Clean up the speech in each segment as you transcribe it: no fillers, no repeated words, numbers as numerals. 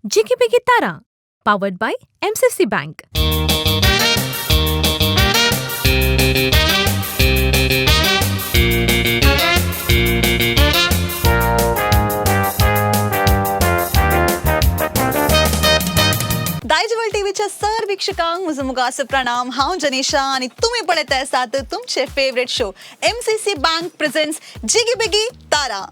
Jigibigi Tara, powered by MCC Bank. Daijiworld टीव्हीच्या sir वीक्षकांक म्हजो मुगाचो प्रणाम. हांव जनेशा आनी तुमी पळयत आसात तुमचे favourite show MCC bank presents Jigibigi Tara.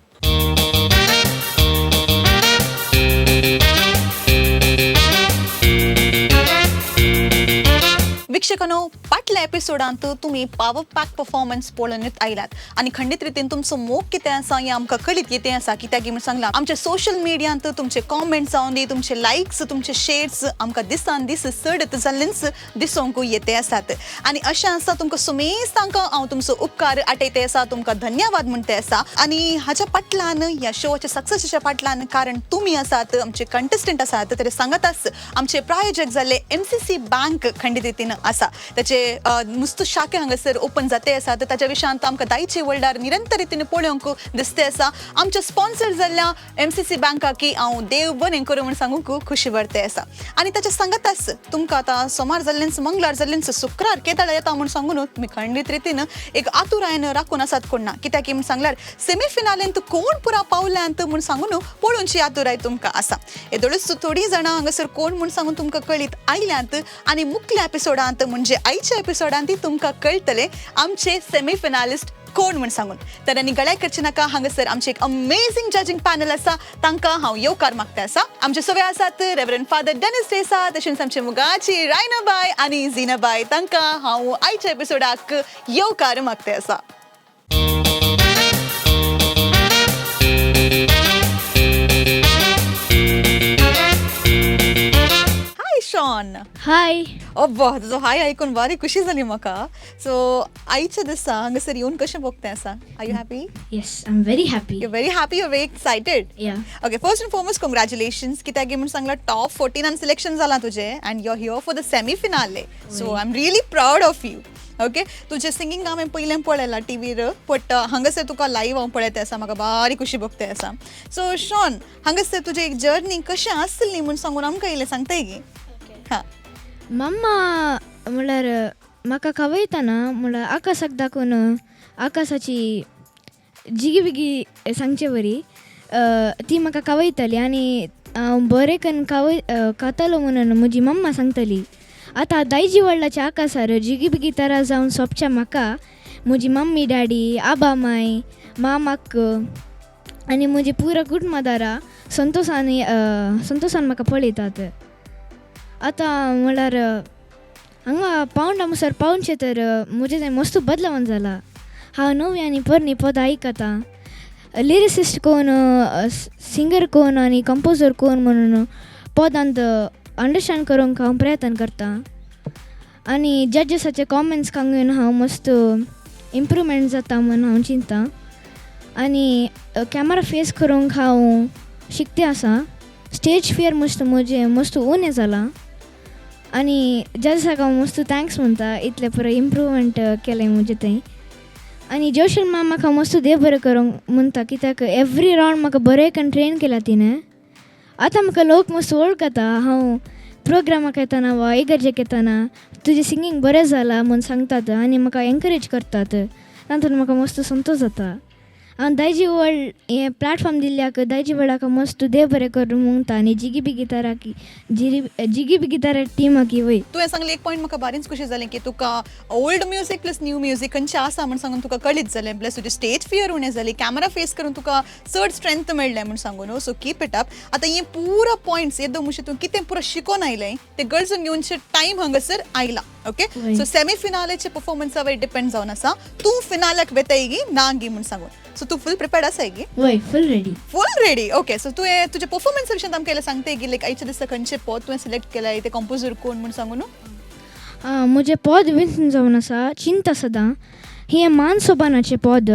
वीक्षकांनो, फाटल्या एपिसोडांत तुमी पावर पॅक परफॉर्मन्स पळोवनूच आयल्यात आनी खंडीत रितीन तुमचो मोग कितें आसा हें आमकां कळीत कितें आसा. कित्याक म्हूण सांगलां, आमच्या सोशल मिडियांत तुमचे कॉमेंट्स जावन दी, तुमचे लायक्स, तुमचे शेअर्स आमकां दिसान दीस चडत जाल्लेच दिसूंक येते आसात. आनी अशें आसा, तुमकां सुमेज तांकां हांव तुमचो उपकार आटयते आसा, तुमकां धन्यवाद म्हणटे आसा. आनी हाच्या फाटल्यान, ह्या शोच्या सक्सेसाच्या फाटल्यान कारण तुमी आसात, आमचे कंटेस्टंट आसात. तरी सांगताच आमचे प्रायोजक जाल्ले एमसीसी बँक खंडीत रितीन आसा. ताचे नुस्त शाखे हांगासर ओपन जाते आसा. तर ताच्या विशयांत आमकां दायचे वर्ल्डार निरंतर रितीन पळोवंक दिसते आसा. आमचे स्पॉन्सर जाल्ल्या एमसीसी बँकाकी हांव देव बरें करूं म्हूण सांगूंक खुशी भरते आसा. आनी ताच्या सांगताच तुमकां आतां सोमार जाल्लेंच, मंगळार जाल्लेंच, शुक्रार केदाळ येता म्हूण सांगून तुमी खंडीत रितीन एक आतुरायन राखून आसात कोण ना. कित्याक म्हूण सांगल्यार सेमीफिनालेंत कोण पुरा पावल्यांत म्हूण सांगून पळोवची आतुराय तुमकां आसा. येदोळूच थोडीं जाणां हांगासर कोण म्हूण सांगून तुमकां कळीत आयल्यांत आनी मुखल्या एपिसोडांत म्हणजे आयच्या एपिसोडांत तुमकां कळटलें आमचे सेमीफिनालिस्ट कोण म्हूण सांगून. तर आनी गळ्या करचे नाका, हांगासर आमचे एक अमेझींग जजींग पॅनल आसा, तांकां हांव येवकार मागता आसा. आमचे सगळे आसात रेवरंड फादर डेनिस डेसा, तशेंच आमचे मुगाची रायनाबाय आनी झिनाबाय, तांकां हांव आयच्या एपिसोडाक येवकार मागता आसा. हाय शॉन. हाय. अब्बा, तुजो हाय आयकून बारी खुशी जाली म्हाका. सो आयच्या दिसा हांगासर येवन कशें भोगतें आसा? Are you happy? Yes, I am very happy. You very happy, you very excited? Yeah. Okay, first and foremost congratulations. कित्याक म्हूण सांगलां, टॉप 14 सिलेक्शन जालां तुजें and you are here for the semi finale, so I am really proud of you. Okay, तुजें singing हांवें पयलें पळयलां टिवीर, but हांगासर तुका लायव्ह हांव पळयता आसा, म्हाका बारी खुशी भोगता आसा. सो शॉन, हांगासर तुजी एक जर्नी कशें आसली म्हूण सांगून आमकां इल्लें सांगताय गी? हां. मम्मा म्हणल्यार म्हाका खवयतना म्हणल्यार आकाशाक दाखोवन आकाशाची जिगी बिगी सांगचे वरी ती म्हाका खवयताली आनी हांव बरें कन्न खवय खातालो म्हणून म्हजी मम्मा सांगताली. आतां दायजी वर्ल्डाच्या आकाशार जिगी बिगी तरा जावन सोंपच्या म्हाका म्हजी मम्मी, डॅडी, आबा, माय, मामाक आनी म्हजी पुरा कुटुंबादारां संतोशान संतोशान म्हाका पळयतात. आतां म्हणल्यार हांगा पावंडा मुसर पावचे तर म्हजें थंय मस्त बदलावण जाला. हांव नवी आनी पोरणी पदां आयकतां. लिरिसिस्ट कोण, सिंगर कोण आनी कंपोजर कोण म्हणून पदांत अंडरस्टँड करूंक हांव प्रयत्न करतां आनी जजसाचे कॉमेंट्स सांगून हांव मस्त इम्प्रूवमेंट जाता म्हूण हांव चिंता आनी कॅमरा फेस करूंक हांव शिकते आसा. स्टेज फियर मस्त म्हजें मस्त उणें जालां आनी जजाक हांव मस्त thanks म्हणटा, इतलें पुरो इम्प्रूवमेंट केलें म्हजें थंय. आनी जोशन मामाक हांव मस्त देव बरें करूंक म्हणटा, कित्याक एवरी रावंड म्हाका बरें करून ट्रेन केला तिणें. आतां म्हाका लोक मस्त वळखता. हांव प्रोग्रामाक येतना वा इगर्जेक येतना तुजें सिंगींग बरें जालां म्हूण सांगतात आनी म्हाका एनकरेज करतात. तातूंत म्हाका मस्त संतोश जाता. हांव दायजी वर्ल्ड हें प्लॅटफॉर्म दिल्ल्याक दायजी वर्ल्डाक मस्त देव बरें करूं म्हणटा आनी जिगी बिगी ताराकी जिरी जिगी बिगी तारा टिमाकी वय. तुवें सांगलें एक पॉयंट म्हाका बारीच खुशी जालें की तुका old music plus new music खंयचें आसा म्हूण सांगून तुका कळीत जालें, प्लस तुजी स्टेज फियर उणें जाली, कॅमरा फेस करून तुका चड स्ट्रेंथ मेळ्ळें म्हूण सांगून. So keep it up. आतां हे पुरा पॉयंट्स येदो मुशी तूं कितें पुरो शिकोन आयलें तें गरजून घेवचे टायम हांगासर आयला. ओके, सो सेमी फिनालेचे परफॉर्मन्सा वयर डिपेंड जावन आसा तूं फिनालाक वेताय गी ना गी म्हूण सांगून. सो तूं फूल प्रिपेर्ड आसाय गी? वय, full ready. Full ready. Okay, so तुवें तुज्या परफॉर्मन्सा विशयान आमकां इल्लें सांगताय गी, लायक आयच्या दिसा खंयचें पद तुवें सिलेक्ट केलां, ते कंपोजर कोण म्हूण सांगून? म्हजें पद विंचून जावन आसा चिंता सदां. हें मान सोबानाचें पद.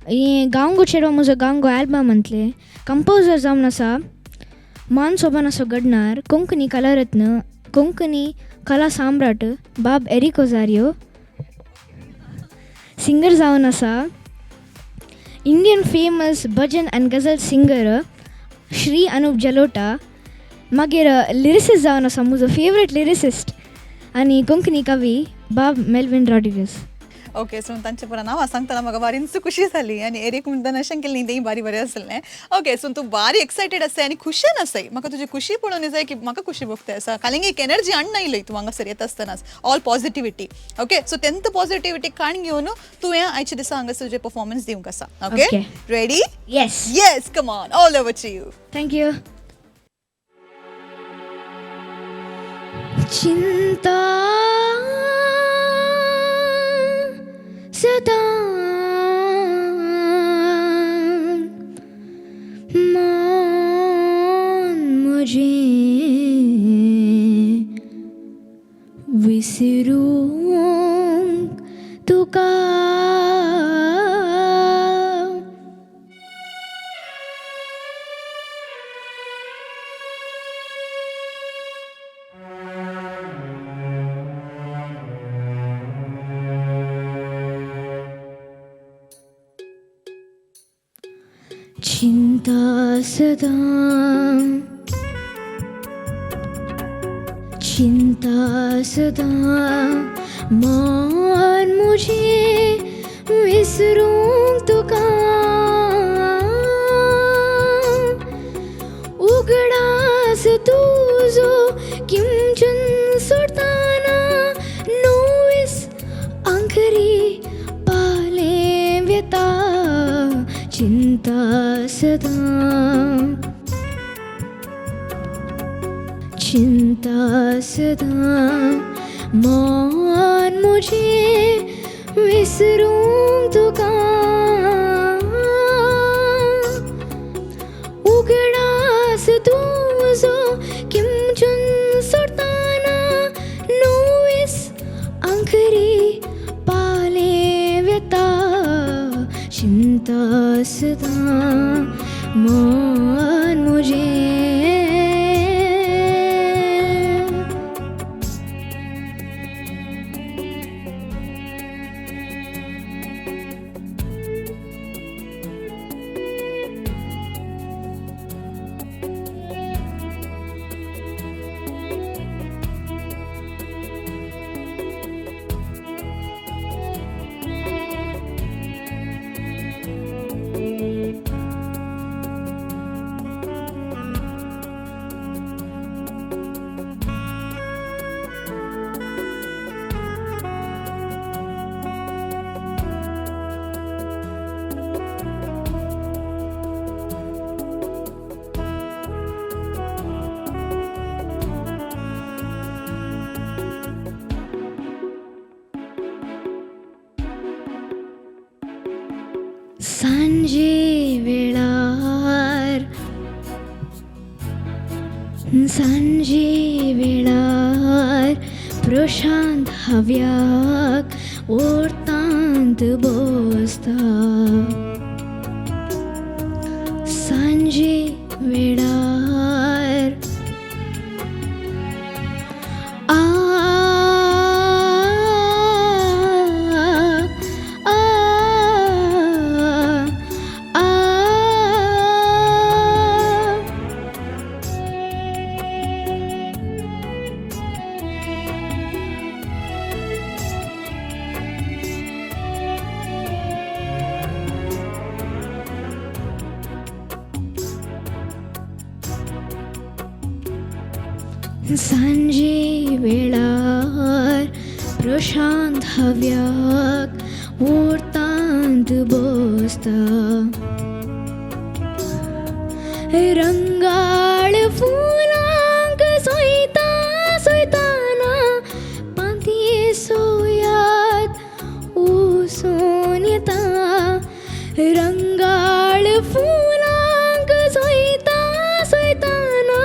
हें गांवगो चेडो म्हजो गांवगो एल्बमांतलें. कंपोजर जावन आसा मान सोबानाचो घडणार कोंकणी कलारत्न, कोंकणी कला सम्राट बाब एरिक ओजारियो. सिंगर जावन आसा Indian famous bhajan and ghazal singer Shri Anup Jalota. मागीर लिरिसिस्ट जावन आसा म्हजो फेवरेट लिरिसिस्ट आनी कोंकणी कवी बाब मेलवीन रॉड्रिगस. ओके, सो तांचे पुरा नांवां सांगतना म्हाका बारीच खुशी जाली आनी एरीक म्हणटना अशें केलें तेंय बारी बरें आसलें. ओके, सो तूं बारी एक्सायटेड आसाय आनी खुशेन आसाय. म्हाका तुजी खुशी पळोवन जाय की म्हाका खुशी भोगता आसा. खालींग एक एनर्जी हाडून येयलय तूं हांगासर येता आसतनाच, ऑल पॉझिटिविटी. ओके, सो तेंत पॉझिटिविटी काण घेवन तुवें आयच्या दिसा हांगासर तुजें परफॉर्मन्स दिवंक आसा. Okay, Okay. Ready? Yes. Yes, come on, all over to you. Thank you. चिंता सदा मान मुझे विसरूंक तुका. चिंता सदा, चिंता सदा मान मुझे विसरूंक तुका. उगडास तुजो किंचन सोडताना नोवीस आंखरी पाले व्यता. चिंता सदा, चिंता सदा मान मुझे विसरूंक तुका. उगडास तुजो किंचन सोडताना नोवीस आंखरी पाले व्यता. चिंता सदा मान मुझे. सांजे वेळार, सांजे वेळार प्रशांत हव्याक ओर्तांत बसता. सांजे वेळार आ आ आ. सांजे वेळार प्रशांत हव्याक ओर्तांत बसता. रंगाळ फुलांक सोयता सोयताना पांती सोयात उसोन येता. रंगाळ फुलांक सोयता सोयताना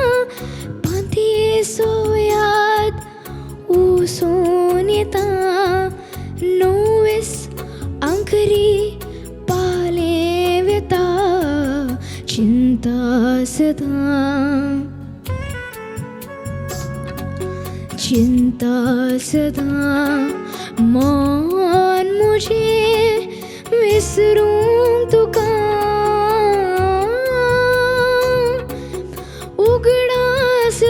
पांती सोयात उसोन येता. नोवीस आंखरी पाले व्यता. चिंता सदा, चिंता सदा मान मुझे विसरूंक तुका. उगडास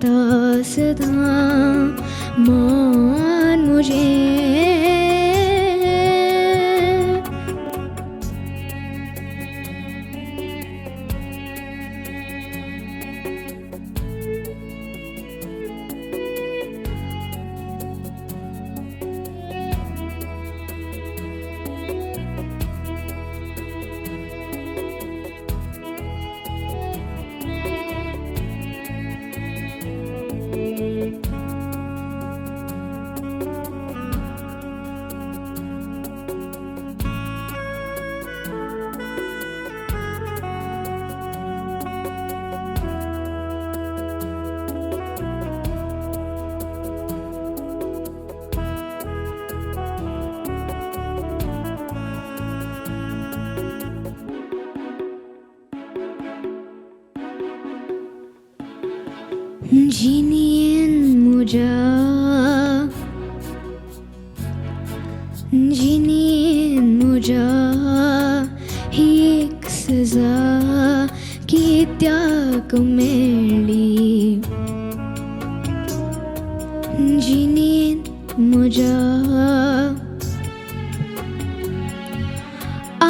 चिंता सदां मन म्हजें. जिणेन म्हज्या, जिणेन म्हज्या ही एक सजा कित्याक मेळ्ळी. जिणेन म्हज्या आ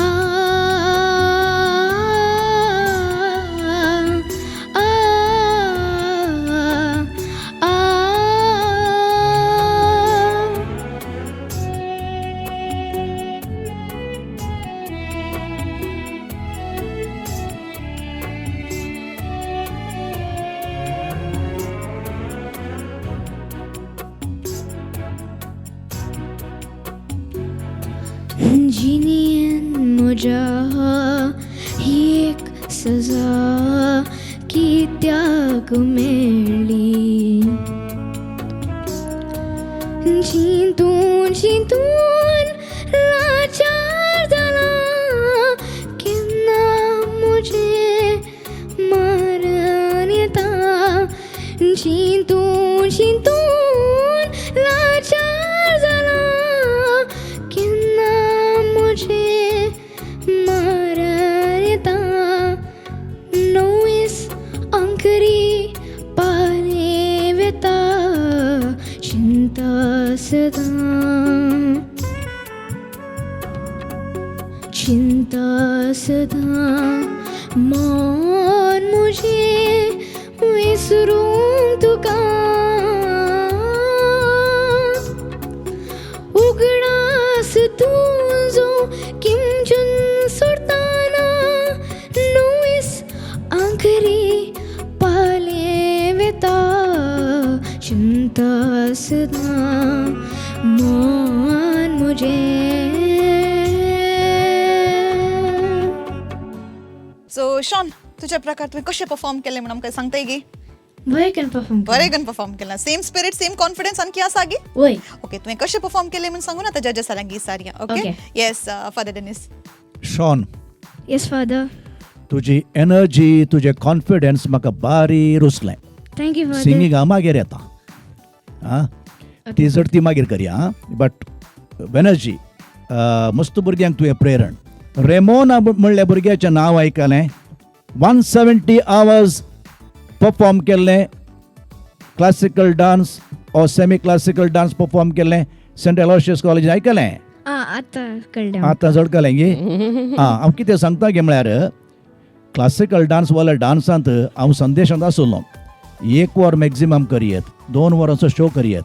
आ आ. जिणेन म्हज्या ही एक सजा कित्याक मेळ्ळी. चिंतून चिंतून लाचार जाला, केन्ना म्हजें मरण येता. चिंतून चिंतून लाचार जाला, केन्ना म्हजें मरण येता. नवीस अंकरी पालेवता, चिंता सदां, चिंता सदां मन म्हजें विसरूंक तुका. उगडास तुजो किमजून सोडताना, नवीस आंकरी पालेवता, चिंता सदां मन म्हजें. सो शॉन, तुज्या प्रकार तुवें कशें परफॉर्म केलें म्हणून आमकां सांगताय गी? बरें करून परफॉर्म. बरें करून परफॉर्म केलां. सेम स्पिरीट, सेम कॉन्फिडन्स आणखी आसा गी? वय. ओके, तुवें कशें परफॉर्म केलें म्हणून सांगून आतां जजेस लागीं विचारया. Okay, Okay. Yes father Denis. Shawn. Yes father. तुजी एनर्जी, तुजें कॉन्फिडन्स म्हाका बारी रुचलें. Thank you father. Singing हांव मागीर येता आं, ती जड ती मागीर करया आं. बट एनर्जी मस्त. भुरग्यांक तुवें प्रेरण. रेमोना म्हणल्या भुरग्याचें नांव आयकलें, 170 आवर्स परफॉर्म केल्लें classical dance or semi classical dance perform केल्लें सेंट एलोशियस कॉलेज, आयकलें? आं, आतां कळ्ळें. आतां चड कळ्ळें गी? आं, हांव कितें सांगता गे म्हळ्यार, क्लासिकल डान्स वाल्या डान्सांत हांव संदेशांत आसलो, एक वर मॅक्झिमम करयेत, 2 वरांचो शो करयेत,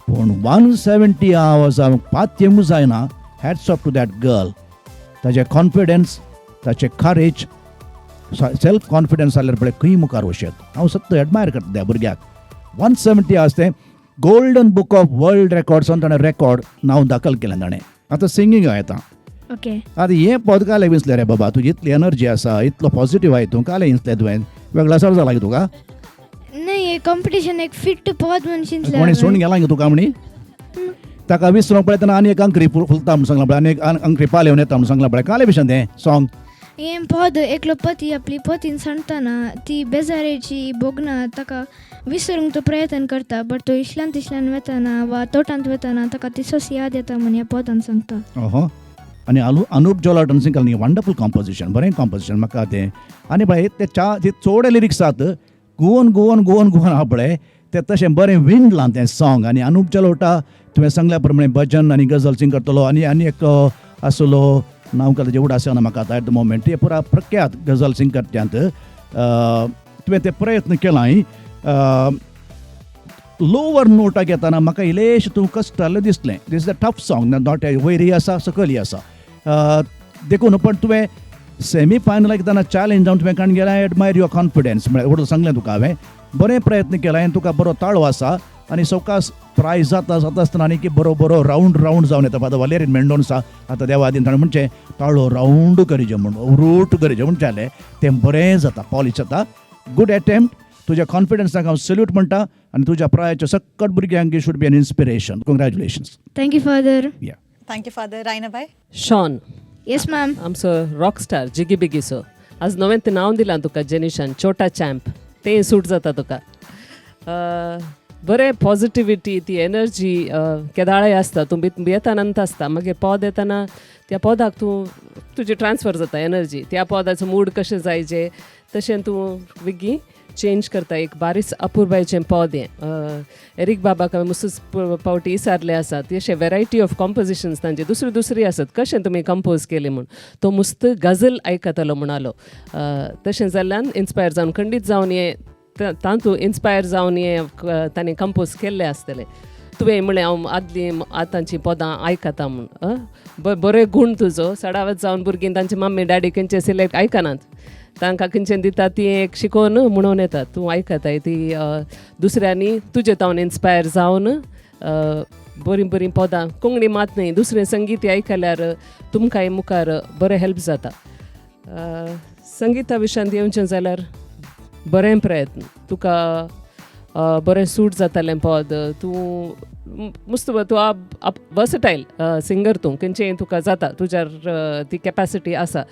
पूण 170 आवर्स हांव पातयेवंक जायना. Hats off to that girl. ताजें कॉन्फिडन्स, ताचें करेज, सेल्फ कॉन्फिडन्स जाल्यार पळय खंय मुखार वचत. हांव सत्त एडमायर करता त्या भुरग्याक. 170 आवर्स तें गोल्डन बूक ऑफ वर्ल्ड रेकॉर्ड्सान ताणें रेकॉर्ड नांव दाखल केलें ताणें. आतां सिंगींग येता. ओके. आतां हें पद कालें विंचलें रे बाबा? तुजी इतली एनर्जी आसा, इतलो पॉजिटीव आहाय तूं, कालें इंचलें तुवें? वेगळासार जाला की तुका? नाही, हे कॉम्पिटिशन एक फिट पद म्हणून चिंतलें. कोणी सोडून गेला गे तुका म्हणी? ताका विसरूंक पळयतना आनी एक अंकरी फुलता म्हूण सांगलां पळय, आनी एक अंकरी पालेवन येता म्हूण सांगलां पळय, कालें भशेन तें सॉंग? हें पद एकलो पती आपली पतीन सांगतना ती बेजारेची भोगना, ताका विसरूंक तो प्रयत्न करता, बट तो इशल्यान तिशल्यान वतना वा तोटांत वतना ताका तिसोच याद येता म्हूण ह्या पदान सांगता. ओहो, आनी अनुप जोलाटन सिंगल, वंडरफूल कॉम्पोजिशन, बरें कॉम्पोजिशन म्हाका तें. आनी पळय ते चा ते चोड लिरिक्स आसात. गुवोन गुवोन गुवोन गुवोन आहा पळय तें तशें बरें विणलां तें सोंग. आनी अनुप जलोटा तुवें सांगल्या प्रमाणे भजन आनी गजल सिंग करतलो. आनी आनी एक आसलो नांव काय तेजें उडास येना म्हाका आतां एट the moment, ते पुरा प्रख्यात गजल सिंग करत्यांत तुवें ते प्रयत्न केलाय. लोवर नोटाक येताना म्हाका इल्लेशें तूं कश्ट दिसलें. This is a tough song, not वयरय आसा सकयलय आसा, देखून पण तुवें सेमी फायनलाक येताना चॅलेंज जावन तुवें काण गेलें. I admire your confidence, म्हळ्यार व्हडलो सांगलें तुका हांवें, बरें प्रयत्न केला आनी तुका बरो ताळो आसा आनी सवकास प्रायज जाता जाता आसतना आनी की बरो बरो रावंड रावंड जावन येता. फादर वालेरीन मेंडोन्सा आतां देवा दीन ताणें म्हणचें ताळो रावंड करीजे म्हूण, रूट करीजे म्हणटालें, तें बरें जाता, पॉलिश जाता. गूड एटेम्प्ट, तुज्या कॉन्फिडन्साक हांव सल्यूट म्हणटा आनी तुज्या प्रायाच्या सक्कट भुरग्यांक you should be an inspiration. Congratulations. Thank you father. Yeah. Thank you father. रायनाबाय. Shawn. Yes ma'am. आमचो रॉक स्टार जिगी बिगीचो आज नवें तें नांव दिलां तुका जेनिशान, छोटा चॅम्प, तें सूट जाता तुका. बरें पॉजिटिविटी ती एनर्जी केदाळाय आसता, तूं येतानंत आसता, मागीर पद येताना त्या पदाक तूं तुजी ट्रान्सफर जाता एनर्जी, त्या पदाचो मूड कशें जायचे तशें तूं बेगी चेंज करता. एक बारीस अपुरबायचें पद हें, एरीक बाबाक हांवें मुस्तूच पावटी विचारलें आसा, ती अशें वेरायटी ऑफ कॉम्पोजिशन्स तांचे दुसरी दुसरी आसत, कशें तुमी कंपोज केली म्हूण. तो मुस्त गझल आयकतलो म्हणालो, तशें जाल्ल्यान इन्स्पायर जावन खंडीत जावन हें तातूंत इन्स्पायर जावन हें ताणें कंपोज केल्लें आसतलें. तुवें म्हणलें हांव आदलीं आतांचीं पदां आयकता म्हूण, बरें गूण तुजो. सडावत जावन भुरगीं तांची मम्मी डॅडी खंयचे सिलेक्ट आयकनात, तांकां खंयचें दिता ती एक शिकोवन म्हणून येता, तूं आयकताय ती दुसऱ्यांनी तुजे तावन इन्स्पायर जावन बरीं बरीं पदां कोंकणी मात न्हय दुसरें संगीत आयकल्यार तुमकांय मुखार बरें हेल्प जाता. संगिता विशयांत येवचें जाल्यार बरें प्रयत्न, तुका बरें सूट जातालें पद, तूं मुस्त तूं आप वर्सटायल सिंगर, तूं खंयचें तुका जाता, तुज्यार ती कॅपेसिटी आसा,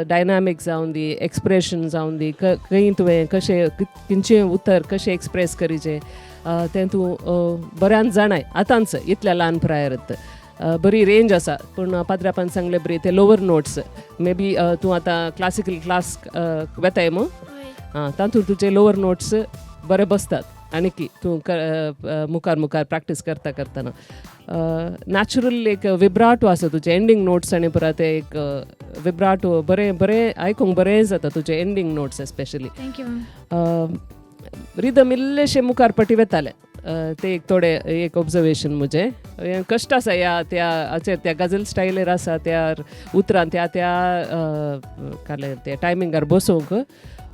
डायनामीक जावन दी, एक्सप्रेशन जावन दी, खंय तुवें कशें खंयचें उतर कशें एक्सप्रेस करीचें तें तूं बऱ्यान जाणाय आतांच इतल्या ल्हान प्रायरत बरी रेंज आसा. पूण पाद्रापान सांगले बरी ते लोवर नोट्स मे बी तूं आतां क्लासिकल क्लास वेताय मू, आं तातूंत तुजे लोवर नोट्स बरे बसतात आनी की तूं मुखार मुखार प्रॅक्टीस करता करतना नॅचरल एक विब्राटो आसा तुजें एंडींग नोट्स आनी परत एक विब्राटो बरें बरें आयकूंक बरें जाता तुजें ending notes especially. Thank you ma'am. Rhythm इल्लेशें मुखार पटी वेतालें, ते एक थोडे एक ऑब्जर्वेशन म्हजें. हें कश्ट आसा ह्या त्या हाचेर त्या गझल स्टायलीर आसा त्या उतरान त्या त्या काले त्या टायमिंगार बसोवंक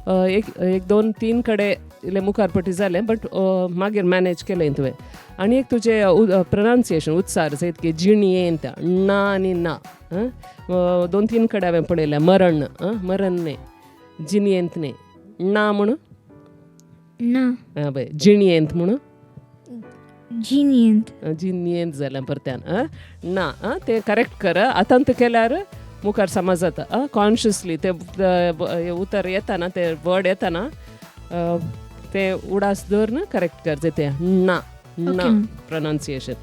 एक एक दोन तीन कडेन इल्लें मुखार पटी जालें, बट मागीर मॅनेज केलें तुवें. आनी एक तुजें प्रोनावन्सिएशन उत्सार जंय की जिणयेंत ना आनी ना, दोन तीन कडेन हांवें पळयलें मरण मरण न्हय जिणयेंत न्हय ना म्हूण ना पळय जिणयेंत म्हूण जिणयेंत जिणयेंत जालें परत्यान ना तें करेक्ट कर आतां तें केल्यार मुखार समज जाता कॉन्शियसली ते उतर येताना ते वर्ड येताना ते उडास दवर करेक्ट कर तें ना ना प्रोनावन्सिएशन.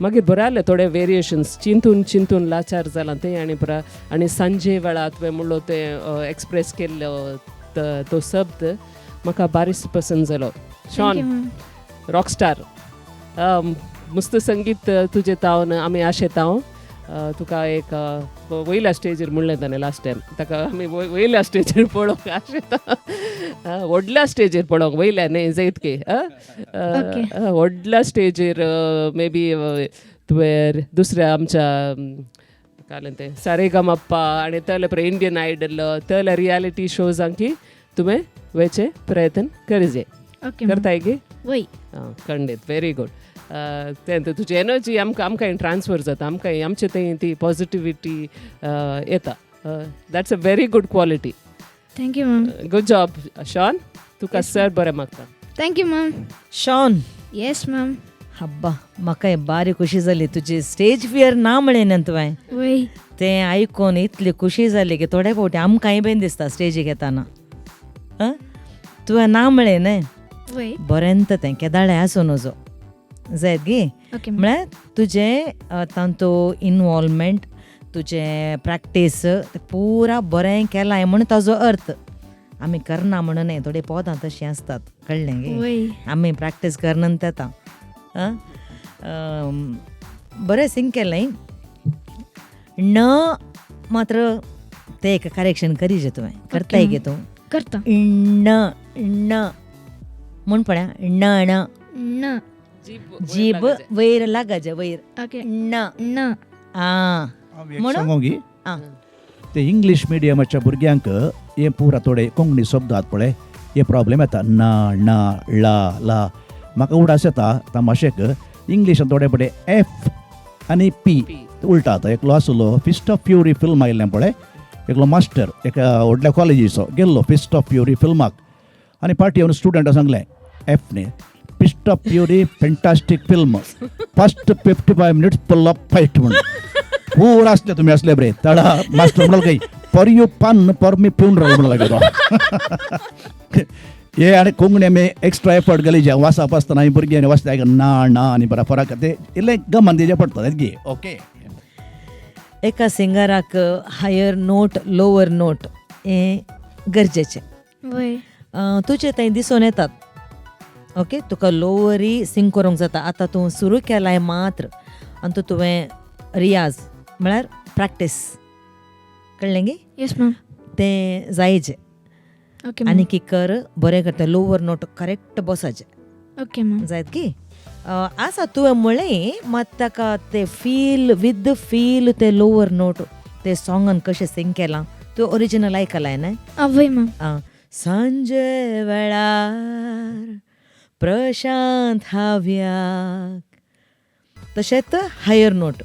मागीर बरें जालें थोडे वेरिएशन्स चिंतून चिंतून लाचार जालां तें आनी पुरा. आनी सांजे वेळार तुवें म्हणलो तें एक्सप्रेस केल्लो तो शब्द म्हाका बारीस पसंद जालो. शॉन रॉक स्टार मुस्त संगीत तुजें तावन आमी आशेताव तुका एक वयल्या स्टेजीर म्हणलें ताणें लास्ट टायम ताका आमी वयल्या स्टेजीर पळोवंक आशेता, व्हडल्या स्टेजीर पळोवंक वयल्या न्हय जैत की व्हडल्या स्टेजीर मे बी तुवें दुसऱ्या आमच्या कालें तें सारेगमप्पा आनी तले पळय इंडियन आयडल तले रियालिटी शोजांकी तुवें वयचें प्रयत्न करिजे. करताय गी? वय. आं खंडीत व्हेरी गूड. तें तुजी एनर्जी आमकां आमकां ट्रान्सफर जाता, आमकां आमचे थंय ती पॉजिटिविटी येता. That's a very good quality. Thank you ma'am. Good job Shawn, तुका सर बरें मागता. Thank you ma'am. Shawn. Yes ma'am. Habba म्हाका बारी खुशी जाली तुजी स्टेज फियर ना म्हळें न्हू तुवें, वय. तें आयकून इतली खुशी जाली की थोडे फावटी आमकांय बीन दिसता स्टेजीक येताना तुवें ना म्हळें न्हय, वय. बरें तें केदाळें आसूं नजो जायत गी. ओके म्हळ्यार तुजें तांतू इनवॉल्वमेंट तुजें प्रॅक्टीस पुरा बरें केलां म्हूण ताजो अर्थ. आमी करना म्हणून न्हय, थोडे पोदां तशीं आसतात, कळ्ळें गे? वय. आमी प्रॅक्टीस करनन येता. आं, बरें सिंग केलें. न मात्र ते एक करेक्शन करीजे तुवें. करताय गे तूं? करता. न न म्हूण पळया, ण ण. न. जीब वयर लागाजे, वयर. ओके. न. न. आं. हांव एक म्हणून? सांगू गी? आं. ते इंग्लीश मिडियमाच्या भुरग्यांक हे पुरा थोडे कोंकणी शब्द आहात पळय, हे प्रॉब्लेम येता. ना ना ला ला. म्हाका उडास येता तमाशेक इंग्लिशान थोडे पळय एफ आनी पी उलटा जाता. एकलो आसलो, फिस्ट ऑफ फ्युरी फिल्म आयिल्लें पळय, एकलो मास्टर एका व्हडल्या कॉलेजीचो गेल्लो फिस्ट ऑफ फ्युरी फिल्माक, आनी पार्टी येवन स्टुडंटा सांगलें एफ न्ही, fist of fury fantastic film, first 55 minutes full of fight म्हणून. पूर असले तुमी असले बरे तडा मास्टर म्हणाल काही पर you पान पर मी पिवन राहिलो म्हणून लागलो. हे आनी कोंकणी आमी एक्स्ट्रा एफर्ट घाली जे वाचप आसतना आनी भुरग्यांनी वाचता ना ना आनी बरा फरक ते इल्लें गमन दिवचें पडटा गे. ओके. एका सिंगराक हायर नोट लोवर नोट हें गरजेचें. वय. तुजें थंय दिसून येतात. ओके, तुका लोवरी सिंग करूंक जाता. आतां तूं सुरू केलाय मात्र आनी तूं तुवें रियाज म्हळ्यार प्रॅक्टीस, कळ्ळें गे? Yes ma'am. तें जायचें. ओके. आनी की कर, बरें करता. लोवर नोट करेक्ट बसाचें. Okay ma'am. जायत की आसा तुवें म्हळें, मात ताका ते फील विथ फील ते लोवर नोट ते सॉंगान कशें सिंग केलां तुवें ओरिजिनल आयकलाय न्हय? वय मॅम. आं, सांजे वेळार प्रशांत हाव्याक, तशेंच हायर नोट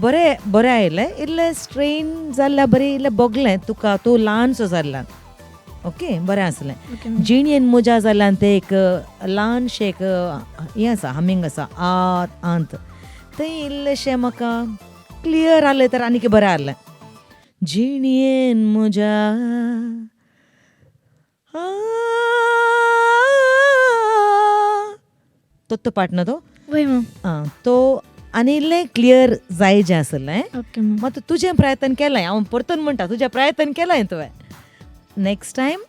बरें बरें आयलें. इल्लें स्ट्रेन जाल्ल्या बरें, इल्लें बोगलें तुका, तूं ल्हानसो जाल्ल्यान. ओके, बरें आसलें. Okay ma'am. जिणेन मुजा जाल्ल्यान तें एक ल्हानशें एक हें आसा, हमींग आसा आत आंत, थंय इल्लेशें म्हाका क्लियर आसलें तर आनीक बरें आसलें. जिणेन मुजा तो पार्ट न्हू तो? वय मॅम. आं, तो आनी इल्लें क्लियर जाय जें आसलें. Okay ma'am. मात तुजें प्रयत्न केलें, हांव परतून म्हणटा, तुजें प्रयत्न केलें तुवें. नेक्स्ट टायम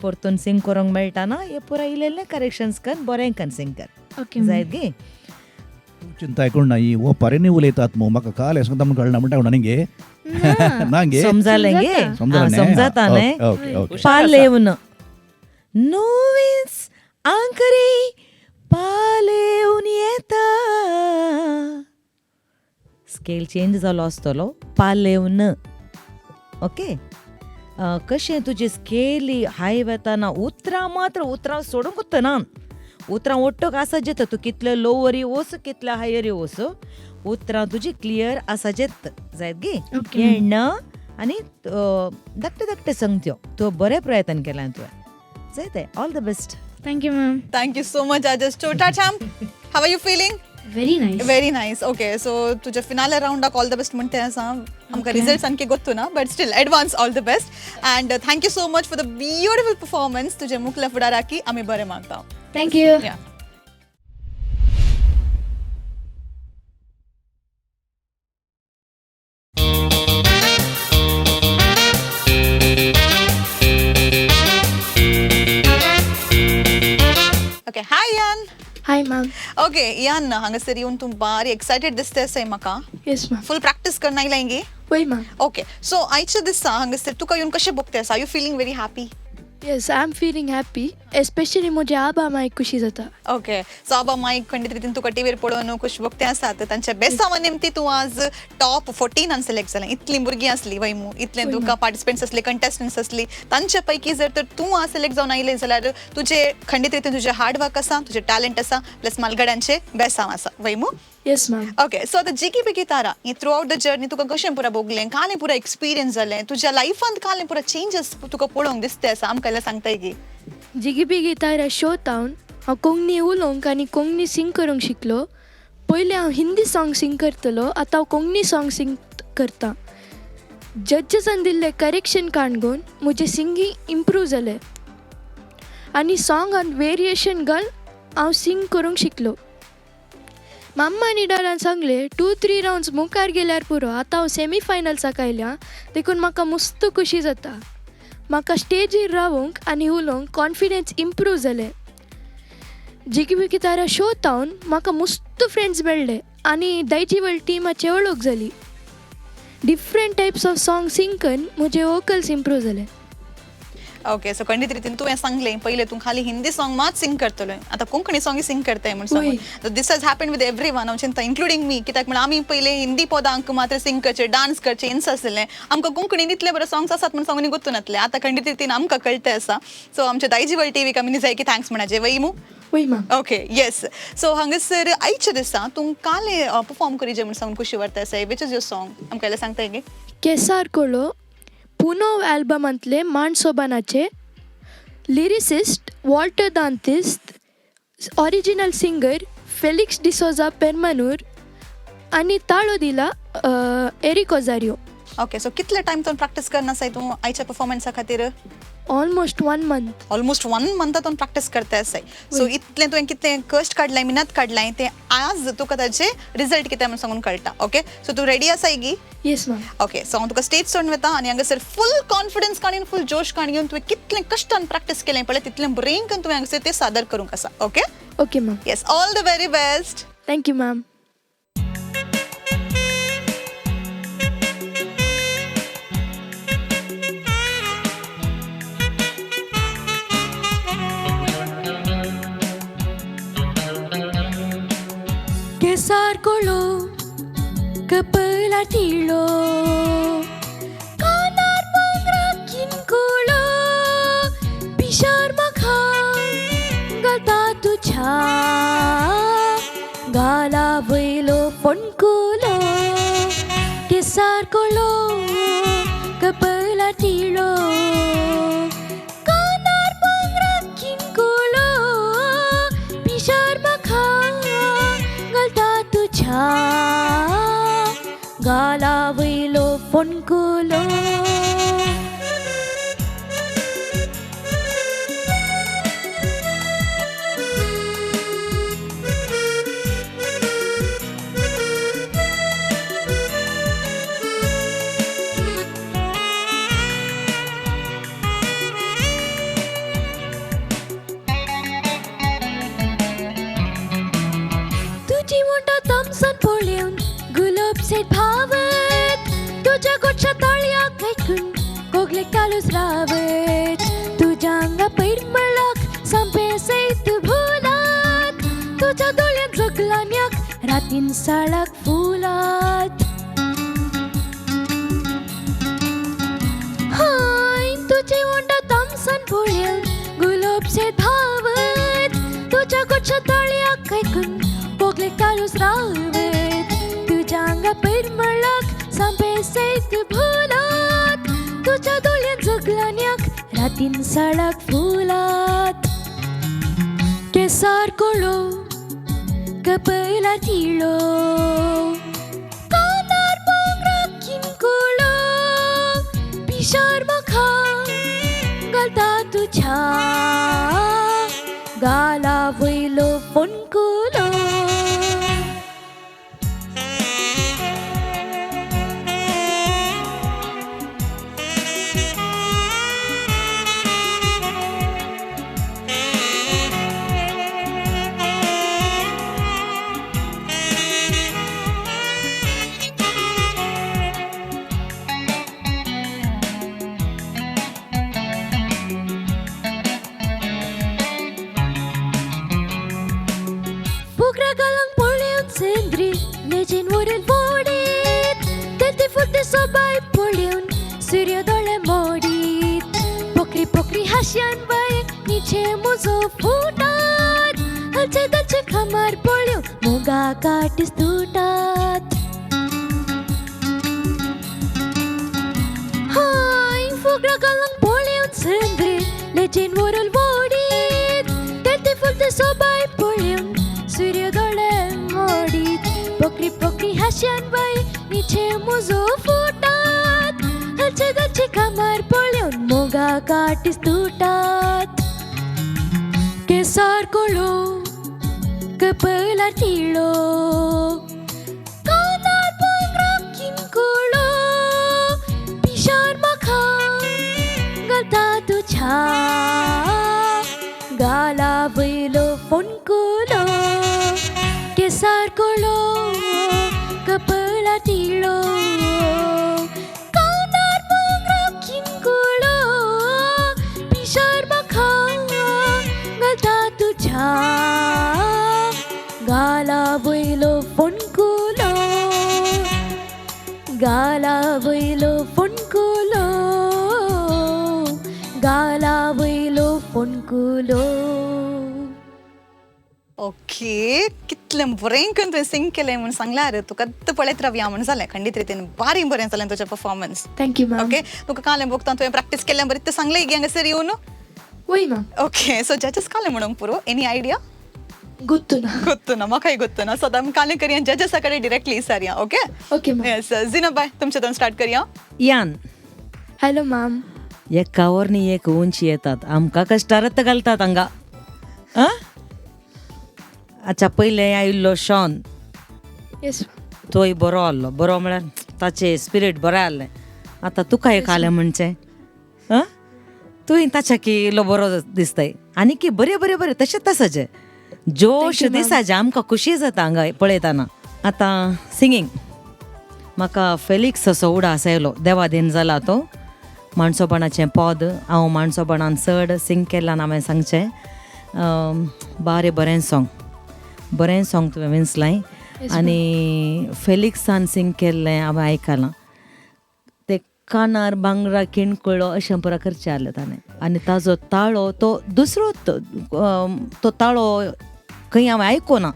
परतून सिंग करूंक मेळटा ना, हे पुराय इल्लें इल्लें करेक्शन्स कर, बरें कर सिंग कर. Okay ma'am. जायत गे? चिंताय कोण ना, ही ओपारींनी उलयतात मू, म्हाका काल सांगता म्हूण कळना म्हणटा न्ही गे? ना गे? समजालें गे? समजालें न्ही? समजाता न्ही? Okay okay. पालेवन नवीच आंकरी पालेवन येता, स्केल चेंज जालो आसतलो, पालेवन. ओके, कशें तुजी स्केली हाय वेताना उतरां मात्र उतरां सोडूंक ना, उतरां ओट्टक आसा जेत, तूं कितले लोवरी वच कितले हायरी वच, उतरां तुजी क्लियर आसा जेत. जायत गे? ओके. हें न आनी धाकटे धाकटे संगत्यो, तूं बरें प्रयत्न केलां तुवें. जायते all the best. Thank you ma'am. Thank you so much judges. Chota champ, how are you feeling? Very nice. Very nice. Okay, so तुझ्या फिनाले राउंडाक ऑल the best म्हणते आसा. आमकां रिजल्ट सामके गोत्तू ना, but still advance all the best and thank you so much for the beautiful performance. तुझे मुखल्या फुडाराकी आमी बरें मागता. Thank you. Yeah. Okay, hi Ian. Hi ma'am. Okay Ian, हांगासर येवन तूं बारी एक्सायटेड दिसता आसाय म्हाका. Yes ma'am. फूल प्रॅक्टीस करना आयलाय गे? वय मॅम. ओके, सो आयच्या दिसा हांगासर तुका येवन कशें भोगता आसा? You feeling very happy? Yes, I am feeling happy, especially म्हज्या आबा मायक खुशी जाता. ओके, सो आबा मायक खंडीत रितीन तुका टिवीर पळोवन खुश भोगते आसा. तर तांच्या बेसावा निमती तूं आज टॉप 14 सिलेक्ट जालें. इतलीं भुरगीं आसलीं वय मू, इतलें तुका पार्टिसिपंट्स आसले, कंटेस्टंट्स आसली, तांचे पैकी जर तर तूं आज सिलेक्ट जावन आयलें जाल्यार तुजे खंडीत रितीन तुजें हार्ड वर्क आसा, तुजें टॅलंट आसा, प्लस मालगड्यांचें बेसांव आसा वय मू? Yes ma'am. Okay, so आतां जिगी बिगी तारा ही थ्रू आवट the journey तुका कशें पुरा भोगलें, कालें पुरा एक्सपिरियन्स जालें तुज्या लायफांत, कालें पुरा चेंजीस तुका पळोवंक दिसते आसा, आमकां जाल्यार सांगताय की? जिगी बिगी तारा शो तावन हांव कोंकणी उलोवंक आनी कोंकणी सिंग करूंक शिकलो. पयलीं हांव हिंदी सॉंग सिंग करतलो, आतां हांव कोंकणी सॉंग सिंग करता. जज्जसान दिल्लें करेक्शन काणगून म्हजें सिंगींग इम्प्रूव जालें आनी सॉंगान वेरिएशन घाल हांव सिंग करूंक शिकलो. माम्मा आनी डॅडान सांगलें 2-3 रावंड्स मुखार गेल्यार पुरो. आतां हांव सेमी फायनल्साक आयल्या देखून म्हाका मस्त खुशी जाता. म्हाका स्टेजीर रावूंक आनी उलोवंक कॉन्फिडन्स इम्प्रूव जालें. जिगीबिगी तारा शो तावन म्हाका मस्त फ्रेंड्स मेळ्ळे आनी दायजीवर्ल्ड टिमाची वळख जाली. Different types of song sing करून म्हजे वोकल्स इम्प्रूव जाले. ओके, सो खंडीत रितीन तुवें सांगलें पयलें तूं खाली हिंदी सॉंग मात सिंग करतलो, आतां कोंकणी सॉंग सिंग करताय म्हूण सांगून. This has happen with every one, हांव चिंता इन्क्लुडींग मी, कित्याक म्हण आमी पयलें हिंदी पदांक मात्र सिंग करचे, डान्स करचे इन्स आसलें, आमकां कोंकणीन इतले बरे सॉंग्स आसात म्हूण सांगून गोत्तू नासलें. आतां खंडीत रितीन आमकां कळटा आसा. सो आमच्या दायजीवर्ल्ड टीव्हीक आमी जाय की thanks म्हणाचे वय मू? वय मॅम. ओके, येस. सो हांगासर आयच्या दिसा तूं काले परफॉर्म करीजे म्हूण सांगून खुशी वाडटा आसा, which is your song आमकां जाल्यार सांगताय गे? केसार कोलो, पुनव एल्बमांतले माणसोबानाचे, lyricist Walter Dantis, original singer Felix D'Souza Permanur आनी ताळो दिला एरिक ओजारियो. ओके, सो कितले टायम तूं प्रॅक्टीस करना आसाय तूं आयच्या परफॉर्मन्सा खातीर? Almost one month. Almost one month तूं प्रॅक्टीस करता आसाय. सो इतलें तुवें कितलें कश्ट काडलाय, मिनत काडलाय, तें आज तुका ताचे रिजल्ट कितें म्हूण सांगून कळटा. ओके, सो तूं रेडी आसाय गी? Yes ma'am. Okay, so हांव तुका स्टेज सोडून वता आनी हांगासर फूल कॉन्फिडन्स काडून, फूल जोश काडून, तुवें कितलें कश्टान प्रॅक्टीस केलें पळय तितलें बरें करून तुवें हांगासर तें सादर करूंक आसा. Okay? Okay ma'am. Yes, all the very best. Thank you ma'am. केसार कोलो, कपला टिळो, कानार भांगरा किनकुळो, पिशार म्हाका घालता तुज्या गाला वयलो फोणकुलो. केसार कोलो, कपला टिळो, कानार भांगरा किनकुळो, पिशार म्हाका घालता तुज्या गाला वयलो फोणकुलो. तुजी वण्टा तामसान पळोवन गुलाब सेट भावत, तुज्या गोडशा ताळयाक आयकून कोगलेक तालूच रावत, तुज्या आंगा पैरमळाक सामकें सयत भुलात, तुज्या दोळ्यांत जगलान्याक रातीन साळाक फुलात. हाय, तुजी वण्टा तामसान पळोवन गुलाब सेट धांवत, तुज्या गोडशा ताळयाक आयकून कोगलेक तालूच रावत, तुज्या आंगा पैरमळाक सामकें सयत भुलात, तुज्या दोळ्यांत जगलान्याक रातीन साळाक फुलात. केसार कोळो, कपला टिळो, कानार भांगरा किनकुळो, पिशार म्हाका घालता तुज्या गाला वयलो फोणकुलो. फुगरा गालांक पळोवन सेंद्री लेजीन वरील वोडीत, तेलती फुलती सोबाय पळोवन सूर्य दोळे मोडीत, पोखरी पोखरी हांश्यान बाय निचे म्हजो फुटात, हलचे दलचे खामार पळोवन मोगा काटीस तुटात. हाय, फुगरा गालांक पळोवन सेंद्री लेजीन वरील वोडीत, तेलती फुलती सोबाय पळोवन सूर्य दोळे मोडीत, पोखरी पोखरी हांश्यान बाय निचे म्हजो फुटात, हलचे दलचे खामार पळोवन मोगा काटीस तुटात. केसार कोळो, कपलार टिळो, कानार भांगरा किनकुळो, पिशार म्हाका घालता कपळा तिळो कानार भांगरा किनकुळो पिशार म्हाका घालता तुज्या गाला वयलो फोणकुलो गाला वयलो फोणकुलो गाला वयलो फोणकुलो. ओके, कितलें बरें करून तुवें सिंग केलें म्हूण सांगल्यार तुका आत्तां पळयत रावया म्हूण जालें. खंडीत रितीन बारी बरें जालें तुजें performance. Thank you ma'am. Okay, तुका कालें भोगता तुवें प्रॅक्टीस केल्लें बरें तें सांगलें गे हांगासर येवन. वय मॅम. ओके, सो जजेस कालें म्हणूंक पुरो, एनी आयडिया? गोत्तू ना. गोत्तू ना, म्हाकाय गोत्तू ना. सो आतां आमी कालें करया जजेसा कडेन डिरेक्टली विचारया. ओके. Okay ma'am. येस, जिनाबाय, तुमचे दोन स्टार्ट करया. यान. Hello ma'am. एकावर न्ही एक उंची येतात, आमकां कश्टारत घालतात हांगा. आं, अच्छा, पयलें आयिल्लो शॉन. येस. तोय बरो आहलो, बरो म्हळ्यार ताचें स्पिरीट बरें आहलें. आतां तुका एक आहलें म्हणचें आं, तुवें ताच्या की इल्लो बरो दिसताय आनी की बरें बरें बरें तशेंच आसाचें जोश दिसाचें, आमकां खुशी जाता हांगा पळयतना. आतां सिंगींग म्हाका फेलिक्स असो उडास आयलो, देवादीन जाला तो माणसोपणाचें पद हांव माणसोपणान चड सिंग केलां हांवें सांगचें. बारे बरें सोंग, बरें सोंग तुवें विंचलाय आनी फेलिक्सान सिंग केल्लें हांवें आयकलां. ते कानार भांगरा किणकुळो अशें पुरा करचें आहलें ताणें आनी ताजो ताळो तो दुसरो तो ताळो खंय हांवें आयकोना,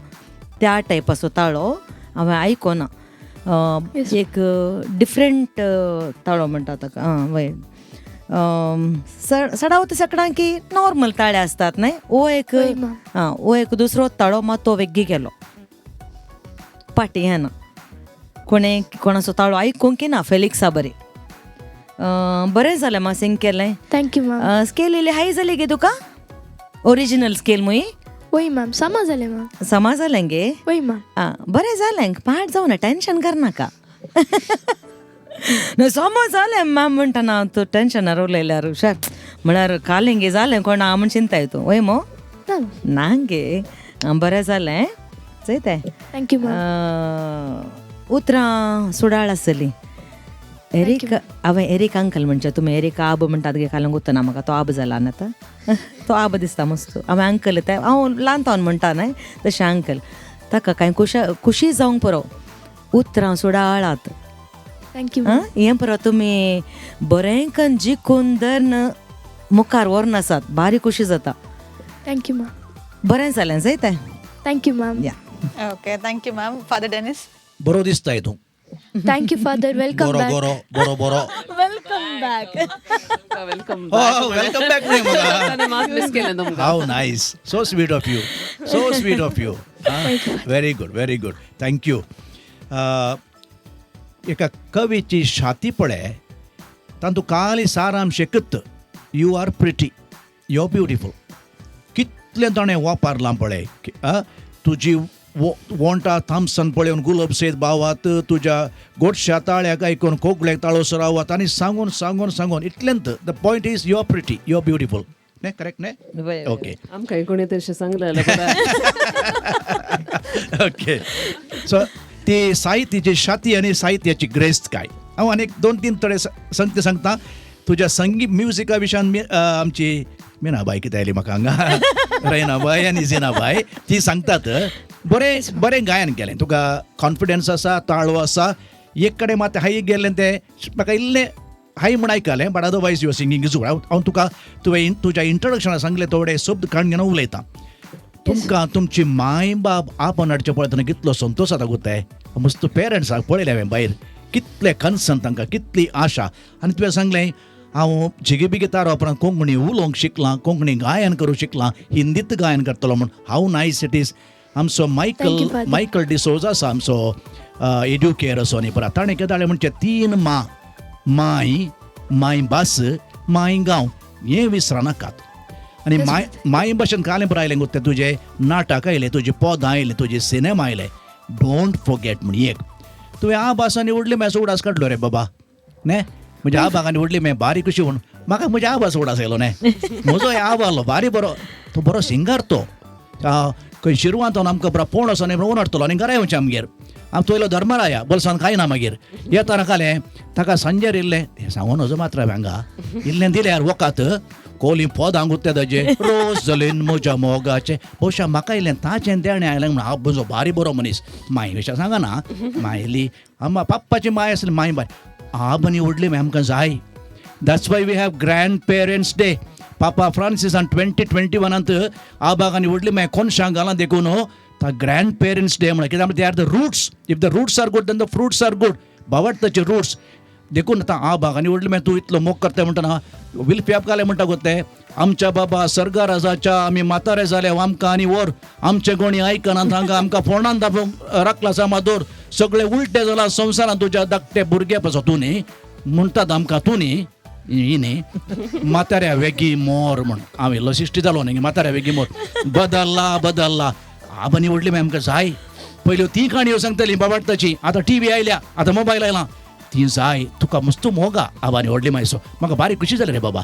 त्या टायपाचो ताळो हांवें आयकोना. एक डिफरंट ताळो म्हणटा ताका. आं वय, सडावत सगळ्यांक की नॉर्मल ताळे आसतात न्हय, ओ एक आं ओ एक दुसरो ताळो मात तो वेग्गी गेलो पाटी येना कोणें कोणाचो ताळो आयकूंक ना फेलिक्सा बरें. बरें जालें मा सिंग केलें. Thank you ma'am. Scale इल्ली हाय जाली गे तुका, ओरिजिनल स्केल मुय? वय मॅम, सामा जालें मॅम. समा जालें गे? वय मॅम. आं, बरें जालें, पाड जावना, टेंशन करनाका. समा जालें मॅम म्हणटना तूं टेंशनार उलयल्यार हुशार म्हळ्यार कालें गे जालें कोण हांव म्हण चिंताय तूं वय मो ना गे. बरें जालें चोयताय. Thank you ma'am. उतरां सुडाळ आसली. एरीक हांवें एरीक अंकल म्हणचें, तुमी एरीक आब म्हणटात गे काल गुत्तना म्हाका तो आब जाला न्ही आतां, तो आब दिसता मस्त. हांवें अंकल ते हांव ल्हान तावन म्हणटा न्हय तशें अंकल ताका कांय खुशी जावंक पुरो, उतरां सुडाळात. Thank you. हें पुरो तुमी बरें कन जिखून धरून मुखार व्हरून आसात, बारी खुशी जाता. Thank you ma'am. बरें जालें जायतें. Thank you ma'am. या. Okay, thank you ma'am. Father Dennis. बरो दिसताय तूं. Thank you father, welcome बरो बॅक. बरो बरो बरो. Welcome back. Welcome. Oh, welcome back न्हय म्हाका. मात मिस केलें तुमकां. How nice. So sweet of you. So sweet of you. Very good, very good. Thank you. एका कवीची छाती पळय, तातूंत काली सारांश एकत, you are pretty, you are beautiful. कितलें ताणें वापरलां पळय. तुजी वोंटा थामसन पळोवन गुलाब सयत बावात, तुज्या गोडश्या ताळ्याक आयकून कोगळ्याक ताळो सरावात आनी सांगून सांगून सांगून इतलेंत. The point is you are pretty, you are beautiful. न्ही, करेक्ट न्ही? ओके. आमकां कोणी तशें सांगलें जाल्यार बरें. ओके, सो ती साहित्याची छाती आनी साहित्याची ग्रेस्त काय. हांव आनी दोन तीन थोडे संगते सांगता तुज्या संगीत म्युजिका विशयान. आमची मीनाबाय कितें आयली म्हाका हांगा, रैनाबाय आनी जिनाबाय ती सांगतात बरें बरें गायन केलें तुका, कॉन्फिडन्स आसा, ताळो आसा. एक कडेन मात हाय गेल्लें तें म्हाका इल्लें हाय म्हूण आयकलें, but otherwise your singing is good. हांव तुका तुवें तुज्या इंट्रोडक्शनाक सांगलें थोडे शब्द काडून घेवन उलयतां. तुमकां तुमची माय बाब आपण हाडचें पळयतना कितलो संतोश जाता गोताय. मस्त पेरंट्साक पळयलें हांवें भायर, कितले कन्सर्न तांकां, कितली आशा. आनी तुवें सांगलें हांव जिगेबिगे तारा उपरांत कोंकणी उलोवंक शिकलां, कोंकणी गायन करूंक शिकलां, हिंदीत गायन करतलो म्हूण. हाव नायस it is. आमचो मायकल मायकल डिसोजा आसा आमचो एड्युकेर असो न्ही परा, ताणें कितें म्हणचे तीन मा, माय, माय भास, माय गांव, हें विसरनाकात. आनी माय माय भाशेन कालें बरें आयलें गो तें, तुजें नाटक आयलें, तुजें पदां आयलें, तुजें सिनेमा आयलें, don't forget म्हण एक. तुवें आ भास आनी उडली म्हाजो उडास काडलो रे बाबा न्ही, म्हज्या आबाक आनी व्हडली मागीर बारीक कशी म्हूण म्हाका म्हज्या आबाचो उडास आयलो न्ही. म्हजो आबा आहलो बारी बरो, तो बरो सिंगर तो, खंय शिरवांत आमकां बरो पोण वचोन म्हणून हाडटलो आनी घरा येवचें आमगेर. हांव तो येयलो धर्मराया बोल्सान कांय ना मागीर येताना कालें ताका सांजेर इल्लें हें सांगूं नजो मात्र हांवें हांगा इल्लें दिल्यार वकात कोली पदां गुत्ते ताजे रोज जलीन म्हज्या मोगाचें बहुशा म्हाका इल्लें ताचें देणें आयलें म्हणून हांव म्हजो बारी बरो मनीस माय विशय सांगना मायली आमा पप्पाची माय आसली माय बाय आब आनी व्हडली माय आमकां जाय. That's why we have grandparents day. पापा फ्रांसिसान 2021 आबाक आनी व्हडली माय कोनशांक घालां देखून ता ग्रँड पेरंट्स डे म्हणा कित्याक they are the roots. If the roots are good then the fruits are good. बावडताचे roots देखून आतां आबाक आनी व्हडली माय तूं इतलो मोग करता म्हणटना विल्फी घालें म्हणटा गो ते आमच्या बाबा सर्गार आसाच्या आमी म्हातारे जाले आमकां आनी व्हर आमचे कोणी आयकना हांगा आमकां फोंडान दाबूंक राखला सामादोर सगळे उलटे जाला संवसारान तुज्या धाकटे भुरगे पासो तूं न्ही म्हणटात आमकां तूं न्ही ही न्ही म्हाताऱ्या वेगी मोर म्हण हांव इल्लो सिश्टी जालो न्ही म्हाताऱ्या वेगी मोर बदल्ला बदल्ला आब आनी व्हडली माय आमकां जाय. पयल्यो ती काणयो सांगतली बाबाडताची आतां टी व्ही आयल्या आतां मोबायल आयला ती जाय तुका मस्त मोगा आबा आनी व्हडली मायसो म्हाका बारीक खुशी जाली रे बाबा.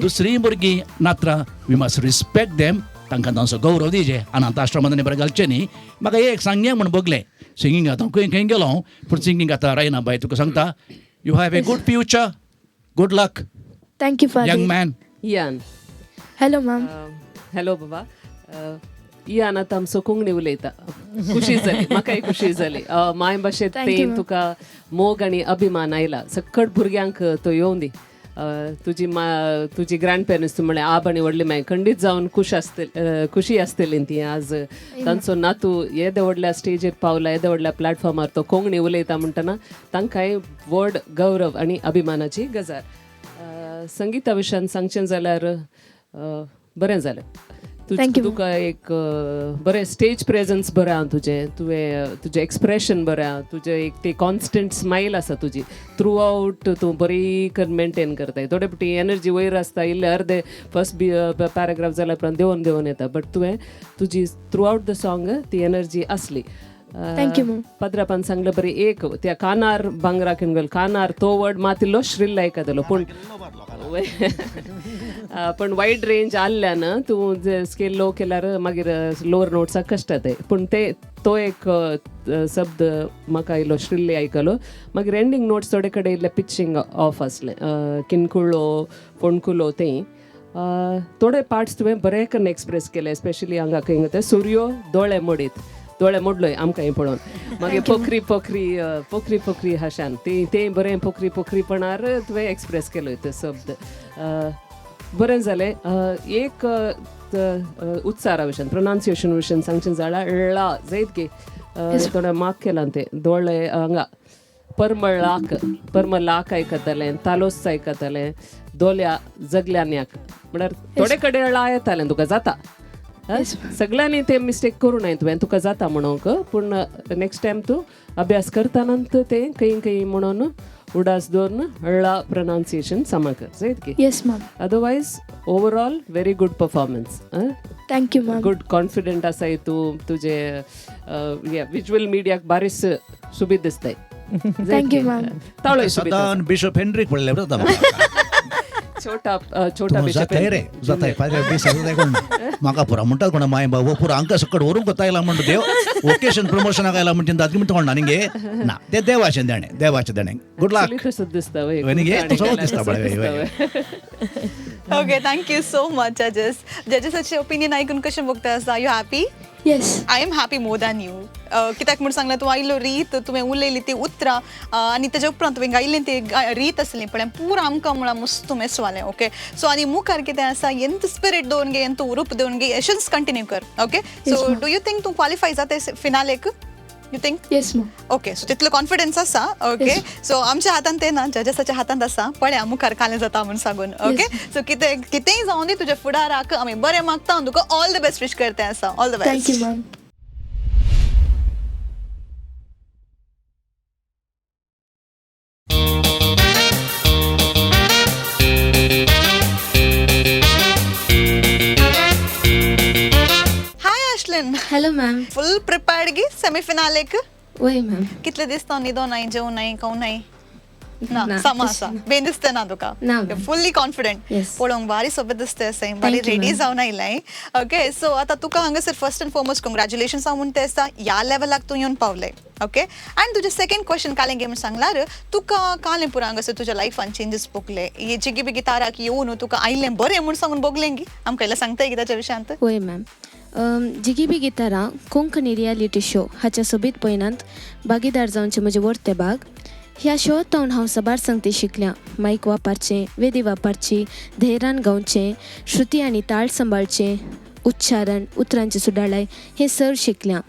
दुसरी भुरगीं नात्रां we must respect them तांकां तांचो गौरव दिजे अनाथ आश्रमांत बरें घालचें न्ही. म्हाका एक सांगें म्हण बगलें सिंगींग आतां खंय खंय गेलो हांव पूण सिंगींग आतां रायना बाय तुका सांगता you have a good future. Good luck. Thank you father. Young man. Ian. Hello ma'am. Hello बाबा. इयान आतां आमचो कोंकणी उलयता खुशी जाली म्हाकाय खुशी जाली. माय भाशेंत ते तुका मोग आनी अभिमान आयला सकट भुरग्यांक तो येवं दी. तुजी तुजी ग्रँड पेरंट्स तूं म्हळ्यार आब आनी व्हडली माय खंडीत जावन खुश आसतली खुशी आसतली ती आज तांचो नातू येदे व्हडल्या स्टेजीर पावला येदे व्हडल्या प्लॅटफॉर्मार तो कोंकणी उलयता म्हणटना तांकांय व्हड गौरव आनी अभिमानाची गजाल. संगीता विशयान सांगचें जाल्यार बरें जालें. तुका एक बरें स्टेज प्रेजन्स बरें आहा तुजें तुवें तुजें एक्सप्रेशन बरें आहा तुजें एक ते कॉन्स्टंट स्मायल आसा तुजी थ्रू आवट तूं बरी करून मेनटेन करताय. थोडे फावटी एनर्जी वयर आसता इल्ले अर्दे फर्स्ट बी पॅराग्राफ जाल्या उपरांत देंवन देंवन येता बट तुवें तुजी थ्रू आवट the song ती एनर्जी आसली. Thank you. पद्रापान सांगलें बरें एक त्या कानार भांगरा किनगल कानार तो वर्ड मात इल्लो श्रिल्ल आयकतलो पूण पण वायड रेंज आसल्यान तूं स्केल लो केल्यार मागीर लोअर नोट्साक कश्ट जाताय पूण ते तो एक शब्द म्हाका इल्लो श्रिल्ली आयकलो. मागीर एंडींग नोट्स थोडे कडेन इल्ले पिचिंग ऑफ आसलें किनकुळो फोणकुलो तें थोडे पार्ट्स तुवें बरें करून एक्सप्रेस केले स्पेशली हांगा खंय ते सुर्यो दोळे मोडीत दोळे मोडलोय आमकां हें पळोवन मागीर पोखरी पोखरी पोखरी पोखरी हाशान ती तें बरें पोखरी पोखरीपणार तुवें एक्सप्रेस केलोय ते शब्द बरें जालें. एक उत्सारा विशयान प्रोनाउन्सिएशन विशयान सांगचें जाल्यार ळा जायत गे थोडे मार्क केलां तें दोळे हांगा परमळाक परमलाक आयकतालें तालोस आयकतालें दोल्या जगल्यान्याक म्हळ्यार थोडे कडेन ळा येतालें तुका जाता सगळ्यांनी ते मिस्टेक करूं नये तुवें तुका जाता म्हणूंक पूण नेक्स्ट टायम तूं अभ्यास करतना तें खंय खंय म्हणून उडास दवरून ळा प्रोनाउन्सिएशन सामा कर जायत की. Yes ma'am. Otherwise overall very good performance. Thank you ma'am. Good confident आसाय तूं तुजें विज्युअल मिडियाक बारीस सुबीत दिसताय. Thank you ma'am. ताळो सदान बिशप हेनरीक पडले छोटा छोटा जाताय रे जाताय पाद्रे बेस जाताय कोण म्हाका पुरा म्हणटात कोण माय बाबा पुरा हांकां सकट व्हरूंक कोता म्हणटा देव वोकेशन प्रमोशनाक आयला म्हणटा दादली म्हणटा कोण न्ही ना ते देवाचें देणें देवाचें देणें. Good luck. तसोच दिसता न्ही तसोच दिसता पळय. Okay thank you so much जजेस. जजेसाचे ओपिनियन आयकून कशें बघता आसा? You happy? Yes I am happy more than you. कित्याक म्हूण सांगलें तूं आयलो रीत तुवें उलयली ती उतरां आनी तेज्या उपरांत तुवें गायलें ती रीत आसली पळय पुरा आमकां म्हळ्यार मस्त मेसवालें. ओके सो आनी मुखार कितें आसा एंत स्पिरीट दवरून गे एंत उरूप दवरून गे अशेंच कंटिन्यू कर. Okay so do you think तूं क्वालिफाय जाता फिनालेक? You think? Yes ma'am. Okay so तितलो कॉन्फिडन्स आसा. ओके सो आमच्या हातांत ते ना जजेसाच्या हातांत आसा पळया मुखार कालें जाता म्हूण सांगून. ओके सो कितें कितेंय जावं दी तुज्या फुडाराक आमी बरें मागता तुका ऑल the best wish करते आसा. All the best. Thank you ma'am. Hello ma'am. Full prepared गी सेमीफिनालेक? वय मॅम. कितले दीस तो न्हिदो नाय जेवूं नाय खावूं नाय? ना ना, समा तशें आसा बेन दिसता ना तुका? ना, ma'am. Fully confident? Yes. पळोवंक बारी सोबत दिसता असें, बारी Thank you, ready ma'am. जावन आयलाय. ओके, सो आतां तुका हांगासर फर्स्ट अँड फॉरमोस्ट कंग्रॅच्युलेशन्स हांव म्हणटा आसता, ह्या लेवलाक तूं येवन पावलें. ओके, आनी तुजें सेकंड क्वेश्चन कालें गे म्हण सांगल्यार तुका कालें पुरो हांगासर तुज्या लायफान चेंजीस भोगले, हे जिगी बिगी ताराक येवन तुका आयलें बरें म्हूण सांगून भोगलें गी? आमकां इल्लें सांगताय गी ताच्या विशयांत? वय मॅम, जिगी बिगी तारा कोंकणी रियालिटी शो हाच्या सोबीत पयनांत भागीदार जावचें म्हजें वर्ते भाग. ह्या शोतावन हांव साबार संगती शिकल्या. मायक वापरचें, वेदी वापरची, धैर्यान गावचें, श्रुती आनी ताळ सांबाळचें, उच्चारण, उतरांची सुदारणाय हें सर शिकल्या.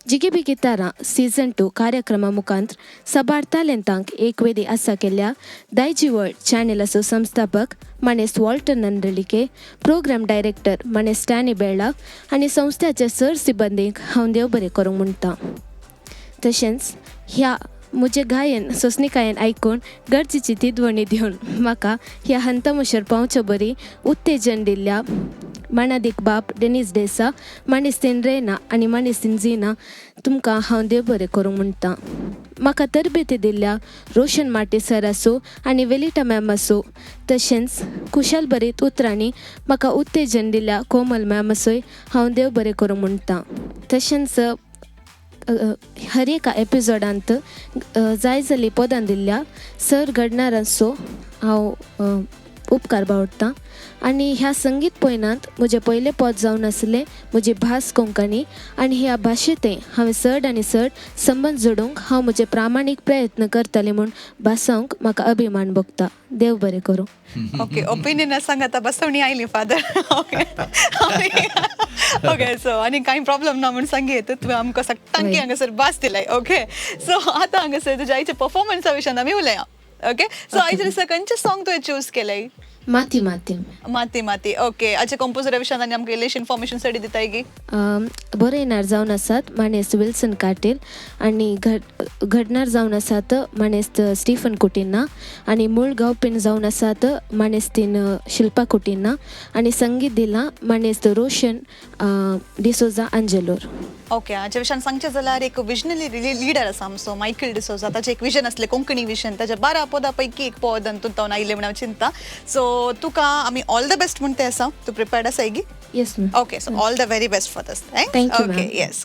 जिगी बिगी तारा सीझन 2 कार्यक्रमा मुखांत साबार तालेंतांक एक वेदी आसा केल्ल्या दायजी वर्ल्ड चॅनलाचो संस्थापक मानेस्त वॉल्टर नंदलिके, प्रोग्राम डायरेक्टर मानेस्त स्टॅनी बेळा आनी संस्थेच्या सर सिब्बंदींक हांव देव बरें करूंक म्हणटा. तशेंच ह्या म्हजें गायन सोंसणीकायेन आयकून गरजेची तिदवणी दिवन म्हाका ह्या हंतमशर पावचे बरी उत्तेजन दिल्ल्या मानादीक बाब डेनीस डेसा, मानेस्तीन रेना आनी मानेस्तीन झिना, तुमकां हांव देव बरें करूंक म्हणटा. म्हाका तरबेती दिल्ल्या रोशन माटे सर आसूं आनी वेलिटा मॅम आसूं, तशेंच कुशल बरीत उतरांनी म्हाका उत्तेजन दिल्ल्या कोमल मॅम आसूय हांव देव बरें करूंक म्हणटा. तशेंच हर एका एपिसोडांत जाय जाल्ली पदां दिल्ल्या सर घडणारांचो हांव उपकार बावडटा. आनी ह्या संगीत पयनांत म्हजें पयलें पद जावन आसलें म्हजी भास कोंकणी आनी ह्या भाशेंत हांवें चड आनी चड संबंद जोडूंक हांव म्हजे प्रामाणीक प्रयत्न करतलें म्हूण भासोवंक म्हाका अभिमान भोगता. देव बरें करूं. ओके, ओपिनियन सांग आतां बसवणी आयली फादर. ओके ओके, सो आनी कांय प्रॉब्लम ना म्हूण सांगीत तुवें आमकां सगटांकी वय. हांगासर भास दिलाय. ओके, सो आतां हांगासर तुज्या आयच्या परफॉर्मन्सा विशयान आमी उलया. ओके, सो आयच्या दिसा खंयचें सॉंग तुवें चूज केलें? माती माती. माती माती. ओके, आयच्या कंपोजरा विशयान आनी आमकां इल्लेशी इन्फॉर्मेशन सडी दिताय गी? बरयणार जावन आसात मानेस्त विल्सन काटील आनी घडणार जावन आसात मानेस्त स्टीफन कुटिन्हा आनी मूळ गावपीण जावन आसात मानेस्तीन शिल्पा कुटिन्हा आनी संगीत दिलां मानेस्त रोशन डिसोजा अंजेलोर. ओके, हाच्या विशयान सांगचें जाल्यार एक विजनरी लिडर आसा आमचो मायकल डिसोजा. ताचें एक विजन आसलें, कोंकणी विजन. ताच्या 12 पदां पैकी एक पद आनी तूं आयलें म्हण हांव चिंता. सो तुका आमी ऑल the best म्हणटे आसा. तूं प्रिपेर्ड आसाय गी? Yes ma'am. Okay, so all the very best for this. Thank you, okay, ma'am. Yes.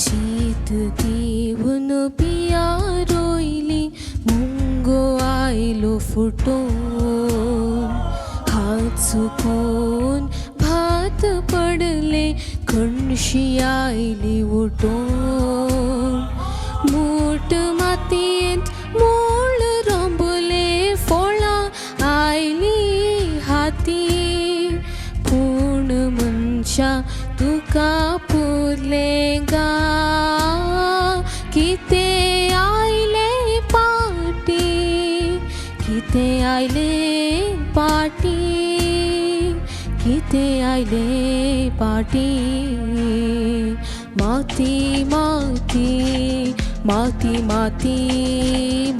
चीत दिवन पिया रोयली मुंगो आयलो फुटोन, हात चुकोन भात पडले कणशी आयली उठोन, मूठ मातयेंत मोळ रोंबले फोळां आयली हाती, पूण मनशा तुका पुरलें गा कितें आयलें पाटी, कितें आयलें पाटी, कितें आयलें पाटी. माती माती माती माती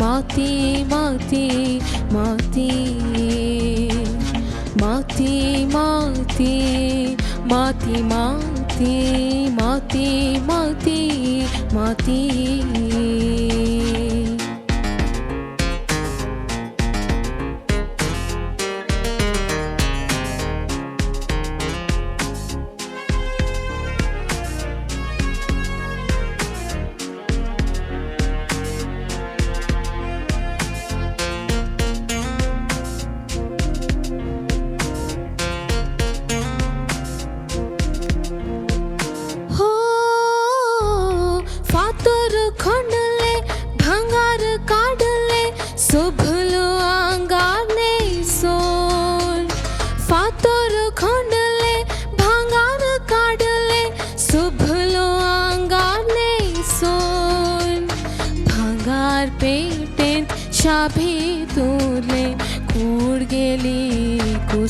माती माती माती माती माती माती माती माती माती माती. हो फातर खणले भांगार काडले सोभलो आंगाने सोल, फातर खणले भांगार काडले सोभलो आंगाने सोल, भांगार पेटेंत शाभी तुरले कूड गेली कुस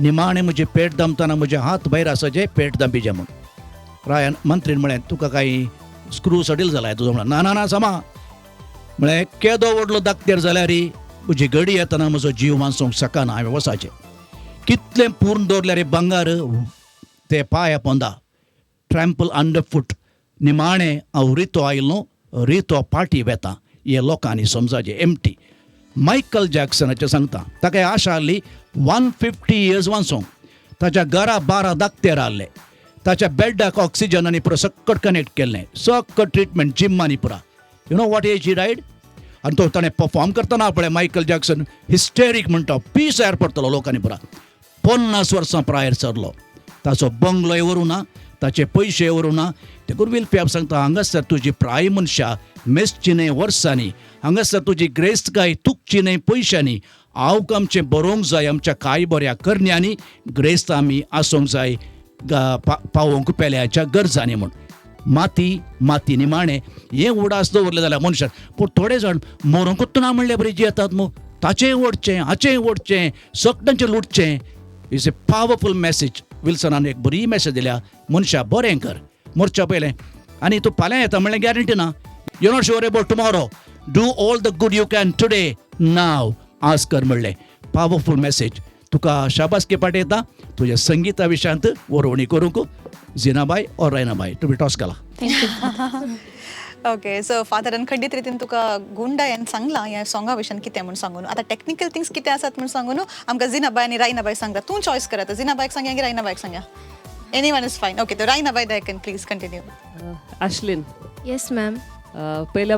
निमाणें म्हजें पेट दमतना म्हजे हात भायर आसाचे पेट दंपीचे म्हूण. रायान मंत्रीन म्हळें तुका कांय स्क्रू सडील जाला तुजो म्हणलें ना ना ना समा. म्हळें केदो व्हडलो दाक्तेर जाल्यार म्हजी गडी येतना म्हजो जीव मानसूंक शकना हांवें वसाचें कितलें पूर्ण दवरल्यार बंगार ते पांया पोंदा ट्रॅम्पल अंडर फूट. निमाणें हांव रितो आयलो रितो पाटी वेता हे लोकांनी समजाचें एमटी. मायकल जॅक्सनाचें सांगता ताका आशा आहली 150 इयर्स वाचोंक. ताच्या घरा 12 दाक्तेर आहले, ताच्या बेडाक ऑक्सिजन आनी पुरो सक्कट कनेक्ट केल्लें, सक्कट ट्रिटमेंट जिम आनी पुरा. You know what age he died? आनी तो ताणें परफॉर्म करतना पळय मायकल जॅक्सन हिस्टेरीक म्हणटा पीस जायार पडटलो लोकांनी पुरा. 50 वर्सां प्रायर सरलो, ताचो बंगलोय व्हरूं ना, ताचे पयशे व्हरूं ना. देखून विल्फी सांगता हांगासर तुजी प्राय मनशां मेजची न्हय वर्सांनी, हांगासर तुजी ग्रेस्तकाय तुकची न्हय पयशांनी. आवक आमचें बरोवंक जाय आमच्या कांय बऱ्या करण्यांनी, ग्रेस्त आमी आसूंक जाय पावोवंक पेल्याच्या गरजांनी म्हूण. माती माती निमाणें हें उडास दवरलें जाल्यार मनशान. पूण थोडे जाण मरोंकूच ना म्हणले बरी जियेतात मू, ताचेंय ओडचें हाचेंय ओडचें सगळ्यांचें लुटचें. Is a powerful message. विल्सनान एक बरी मॅसेज दिल्या, मनशा बरें कर मोरच्या पयलें आनी तूं फाल्यां येता म्हणल्यार गॅरंटी ना. You not sure about tomorrow, do all the good you can today now आज कर म्हणलें. Powerful message. तुका शाबासकी पाठयता तुज्या संगिता विशयांत वरोवणी करूंक. झिनाबाय और रायनाबाय तुमी टॉस घाला. Thank you. Okay so फादरान खंडीत रितीन तुका गुंडायन सांगलां ह्या सोंगा विशयान कितें म्हूण सांगून. आतां टॅक्निकल थिंग्स कितें आसात म्हूण सांगून आमकां झिनाबाय आनी रायनाबाय सांगता. तूं चॉयस कर आतां, झिनाबायक सांगया की रायनाबायक सांगया? Any one is fine. Okay तर रायनाबाय दायकन please continue. Ashlin. Yes ma'am. पयल्या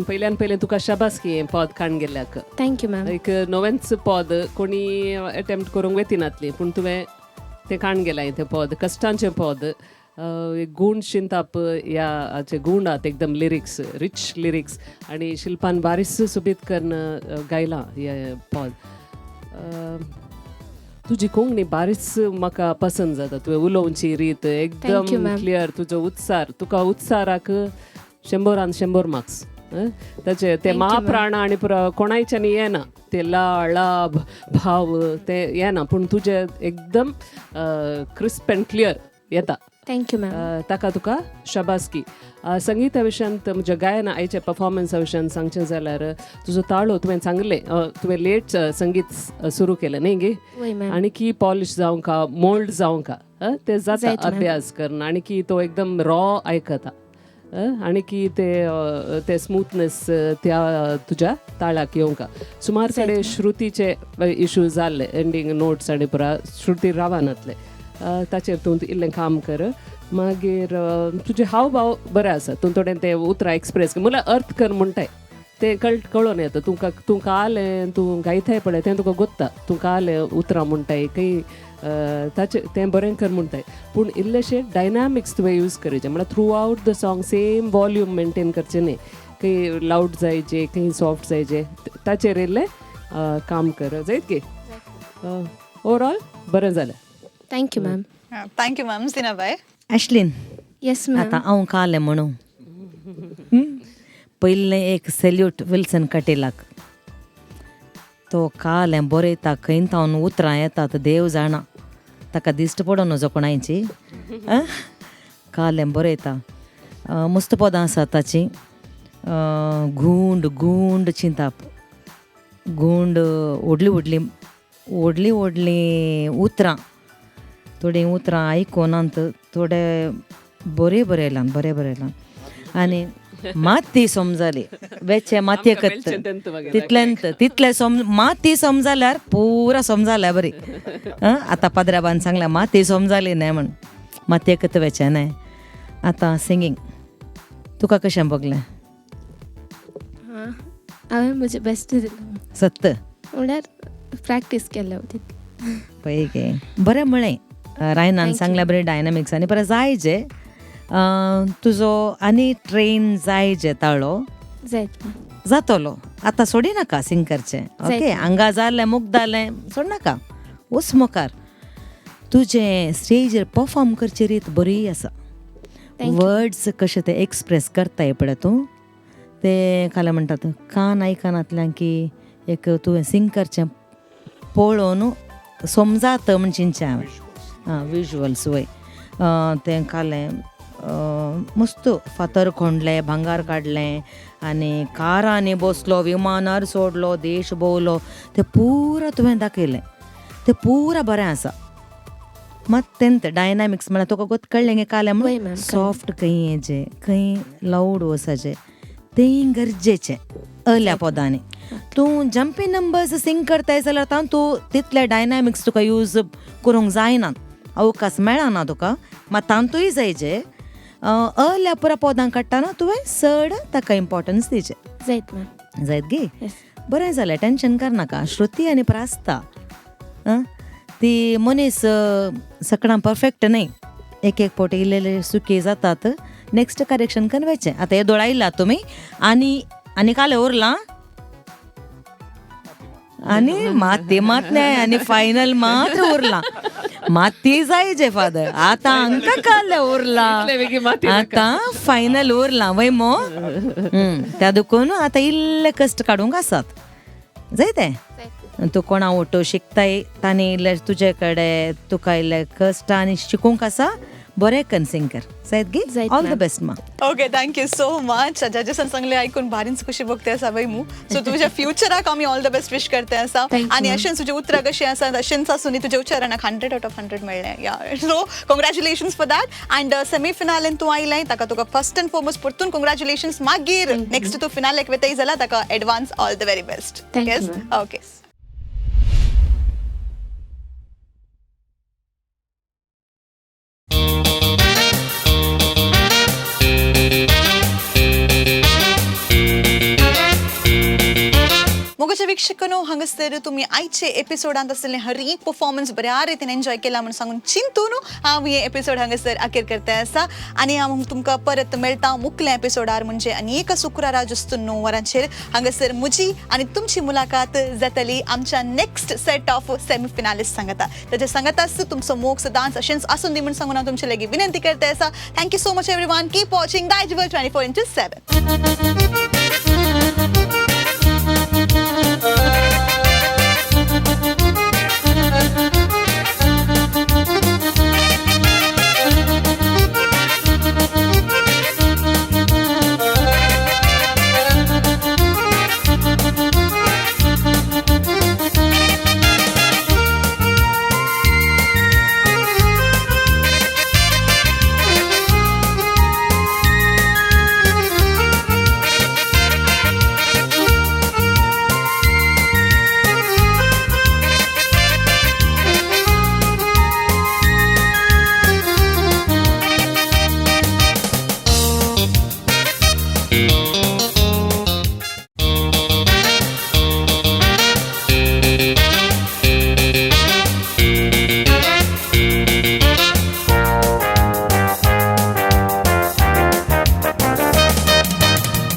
पयल्यान पयलें तुका शाबासकी हें पद काण गेल्ल्याक. Thank you ma'am. एक नवेंच पद कोणी अटेम्प्ट करूंक वेतिनातली पूण तुवें तें काण गेलां. तें पद कश्टांचें पद, एक गूण शिंताप ह्या हाचे गूण आहात एकदम लिरिक्स रिच लिरिक्स आनी शिल्पान बारीस सोबीत करून गायलां हें पद. तुजी कोंकणी बारीच म्हाका पसंद जाता, तुवें उलोवची रीत Thank you, एकदम ma'am. Clear, तुजो उत्सार, तुका उत्साराक 100 100 मार्क्स. ताचे ते Thank you, ma'am. महाप्राण आनी पुरो कोणायच्यानी येना ते ला ळा भाव ते येना पूण तुजे एकदम क्रिस्प एंड क्लियर येता. Thank you ma'am. ताका तुका शाबासकी. संगीता विशयांत म्हज्या गायन आयच्या परफॉर्मन्सा विशयान सांगचें जाल्यार तुजो ताळो तुवें सांगलें तुवें लेट संगीत सुरू केलें न्ही गे, वय मॅम. आनी की पॉलिश जावंक मोल्ड जावंक ते जाता जायत मॅम. अभ्यास करून आनी की तो एकदम रॉ आयकता आनी की ते ते स्मूथनेस त्या तुज्या ताळाक येवंक. सुमार कडेन श्रुतीचे इशू जाल्ले, एंडींग नोट्स आनी पुरा श्रुती रावनातले, ताचेर तूं इल्लें काम कर. मागीर तुजे हावभाव बरे आसा, तूं थोडें ते उतरां एक्सप्रेस म्हणल्यार अर्थ कर म्हणटाय तें कळोन येता तुमकां. तूं कालें तूं गायताय पळय तें तुका गोत्ता, तूं कालें उतरां म्हणटाय खंय ताचें तें बरें कर म्हणटाय. पूण इल्लेशें डायनामिक्स तुवें यूज करचें म्हणल्यार throughout the song same volume maintain करचें न्ही, खंय लावड जायचे खंय सॉफ्ट जायचे ताचेर इल्लें काम कर जायत गे. ओवरऑल बरें जालें. Thank you ma'am. Thank you ma'am. Zinabai. Ashlin. Yes ma'am. आतां हांव कालें म्हणून पयलें एक सेल्यूट विल्सन कटेलाक. तो कालें बरयता खंय तावन उतरां येतात देव जाणा, ताका दिश्ट पडोन नजो कोणायची. कालें बरयता, मस्त पदां आसात ताचीं. गूंड गूंड चिंताप, गूंड व्हडली व्हडली व्हडली व्हडलीं उतरां, थोडीं उतरां आयकोनात, थोडे बरें बरयलां बरें बरयलां आनी माती समजाली वेचे मातयेक तितल्यान तितलें माती समजाल्यार पुरा समजाल्या बरी. आतां पाद्राबान सांगल्या माती समजाली न्हय म्हण, मातयेकत वेचें न्हय. आतां सिंगींग तुका कशें भोगलें? हांवें म्हजें बेस्ट दिलां. सत्त म्हणल्यार प्रॅक्टीस केल्या तितलें. पळय गे बरें म्हळें रायनान सांगल्या बरें डायनामिक्स आनी परत जाय जे तुजो आनी ट्रेन जाय जे ताळो जायत जातलो. आतां सोडी नाका सिंग करचें. ओके हांगा जालें मुगदालें सोड नाका, वच मुखार. तुजें स्टेजीर परफॉर्म करची रीत बरी आसा. वर्ड्स कशे ते एक्सप्रेस करताय पळय तूं, ते काल म्हणटात कान आयकनातल्यान की एक तुवें सिंग करचें पळोवन समजात म्हण चिंतचें हांवें. आं विज्युअल्स वय तें कालें मस्त फातर खोंडले, भांगार काडलें आनी कारांनी बसलो, विमानार सोडलो, देश भोंवलो, तें पुरा तुवें दाखयलें, तें पुरा बरें आसा. मात तेंत डायनामिक्स म्हळ्यार तुका गोत कळ्ळें गे कालें वय म्हण मॅम, सॉफ्ट खंय येचें, खंय लावड वचचें तेंय गरजेचें अल्या पदांनी. तूं जंपी नंबर्स सिंग करताय जाल्यार तातूं तितले डायनामिक्स तुका यूज करूंक जायना, अवकाश मेळना तुका, मात तातूंय जायचे. अल्या पुरा पदां काडटना तुवें चड ताका इम्पॉर्टन्स दिवचें. जायत मॅम. जायत गे? येस. बरें जालें, टेंशन करनाका. श्रुती आनी प्रास्ता ती मनीस सकडां परफेक्ट न्हय, एक एक फावटी इल्ले सुकी जातात, नेक्स्ट करेक्शन करून वचचें. आतां हे दोळायला तुमी आनी आनी कालें उरलां आनी माती मात न्हय आनी फायनल मात्र उरलां, माती जायचे फादर. आतां हांकां कालें उरलां, इतले बेगीन माती नाका. आतां फायनल उरलां वय मो. त्या देखून आतां इल्ले कश्ट काडूंक आसात जायते. तूं कोणा ओटो शिकताय तांणी इल्ले तुजे कडेन तुका इल्ले कश्ट आनी शिकूंक आसा, बरें कन्सिंग कर जायत गे. जायत ऑल the ma'am. Best मा. Okay, thank you so much. जजेसान सांगले आयकून भारीच खुशी भोगते आसा बाई मू. सो तुझ्या फ्युचराक आमी ऑल the best wish करते आसा. Thank you, आनी ma'am. अशेंच तुजे उतरां कशीं आसा अशेंच आसून तुज्या उच्चारणाक 100 out of 100 मेळ्ळें. Yeah, so congratulations for that. And semi फिनालेन तूं आयलें ताका तुका फर्स्ट अँड फॉरमोस्ट परतून कंग्रेच्युलेशन्स. मागीर Thank you. Next तूं फिनालेक वताय जाल्यार ताका advance all the very best. Thank you, yes ma'am. Okay. मोगाच्या वीक्षकांनो, हांगासर तुमी आयचे एपिसोडांत आसलें हर एक परफॉर्मन्स बऱ्या रितीन एन्जॉय केला म्हूण सांगून चिंतून हांव हे एपिसोड हांगासर अखेर करता आसा. आनी हांव तुमकां परत मेळटा मुखल्या एपिसोडार, म्हणजे आनी एका शुक्रारा जस्त 9 वरांचेर. हांगासर म्हजी आनी तुमची मुलाकात जातली आमच्या नेक्स्ट सेट ऑफ सेमी फिनालिस्ट सांगता. ताच्या सांगताच तुमचो मोग सदांच अशेंच आसून दी म्हूण सांगून हांव तुमचे लागीं विनंती करता आसा. Thank you so much everyone. Keep watching Daijiworld 24x7.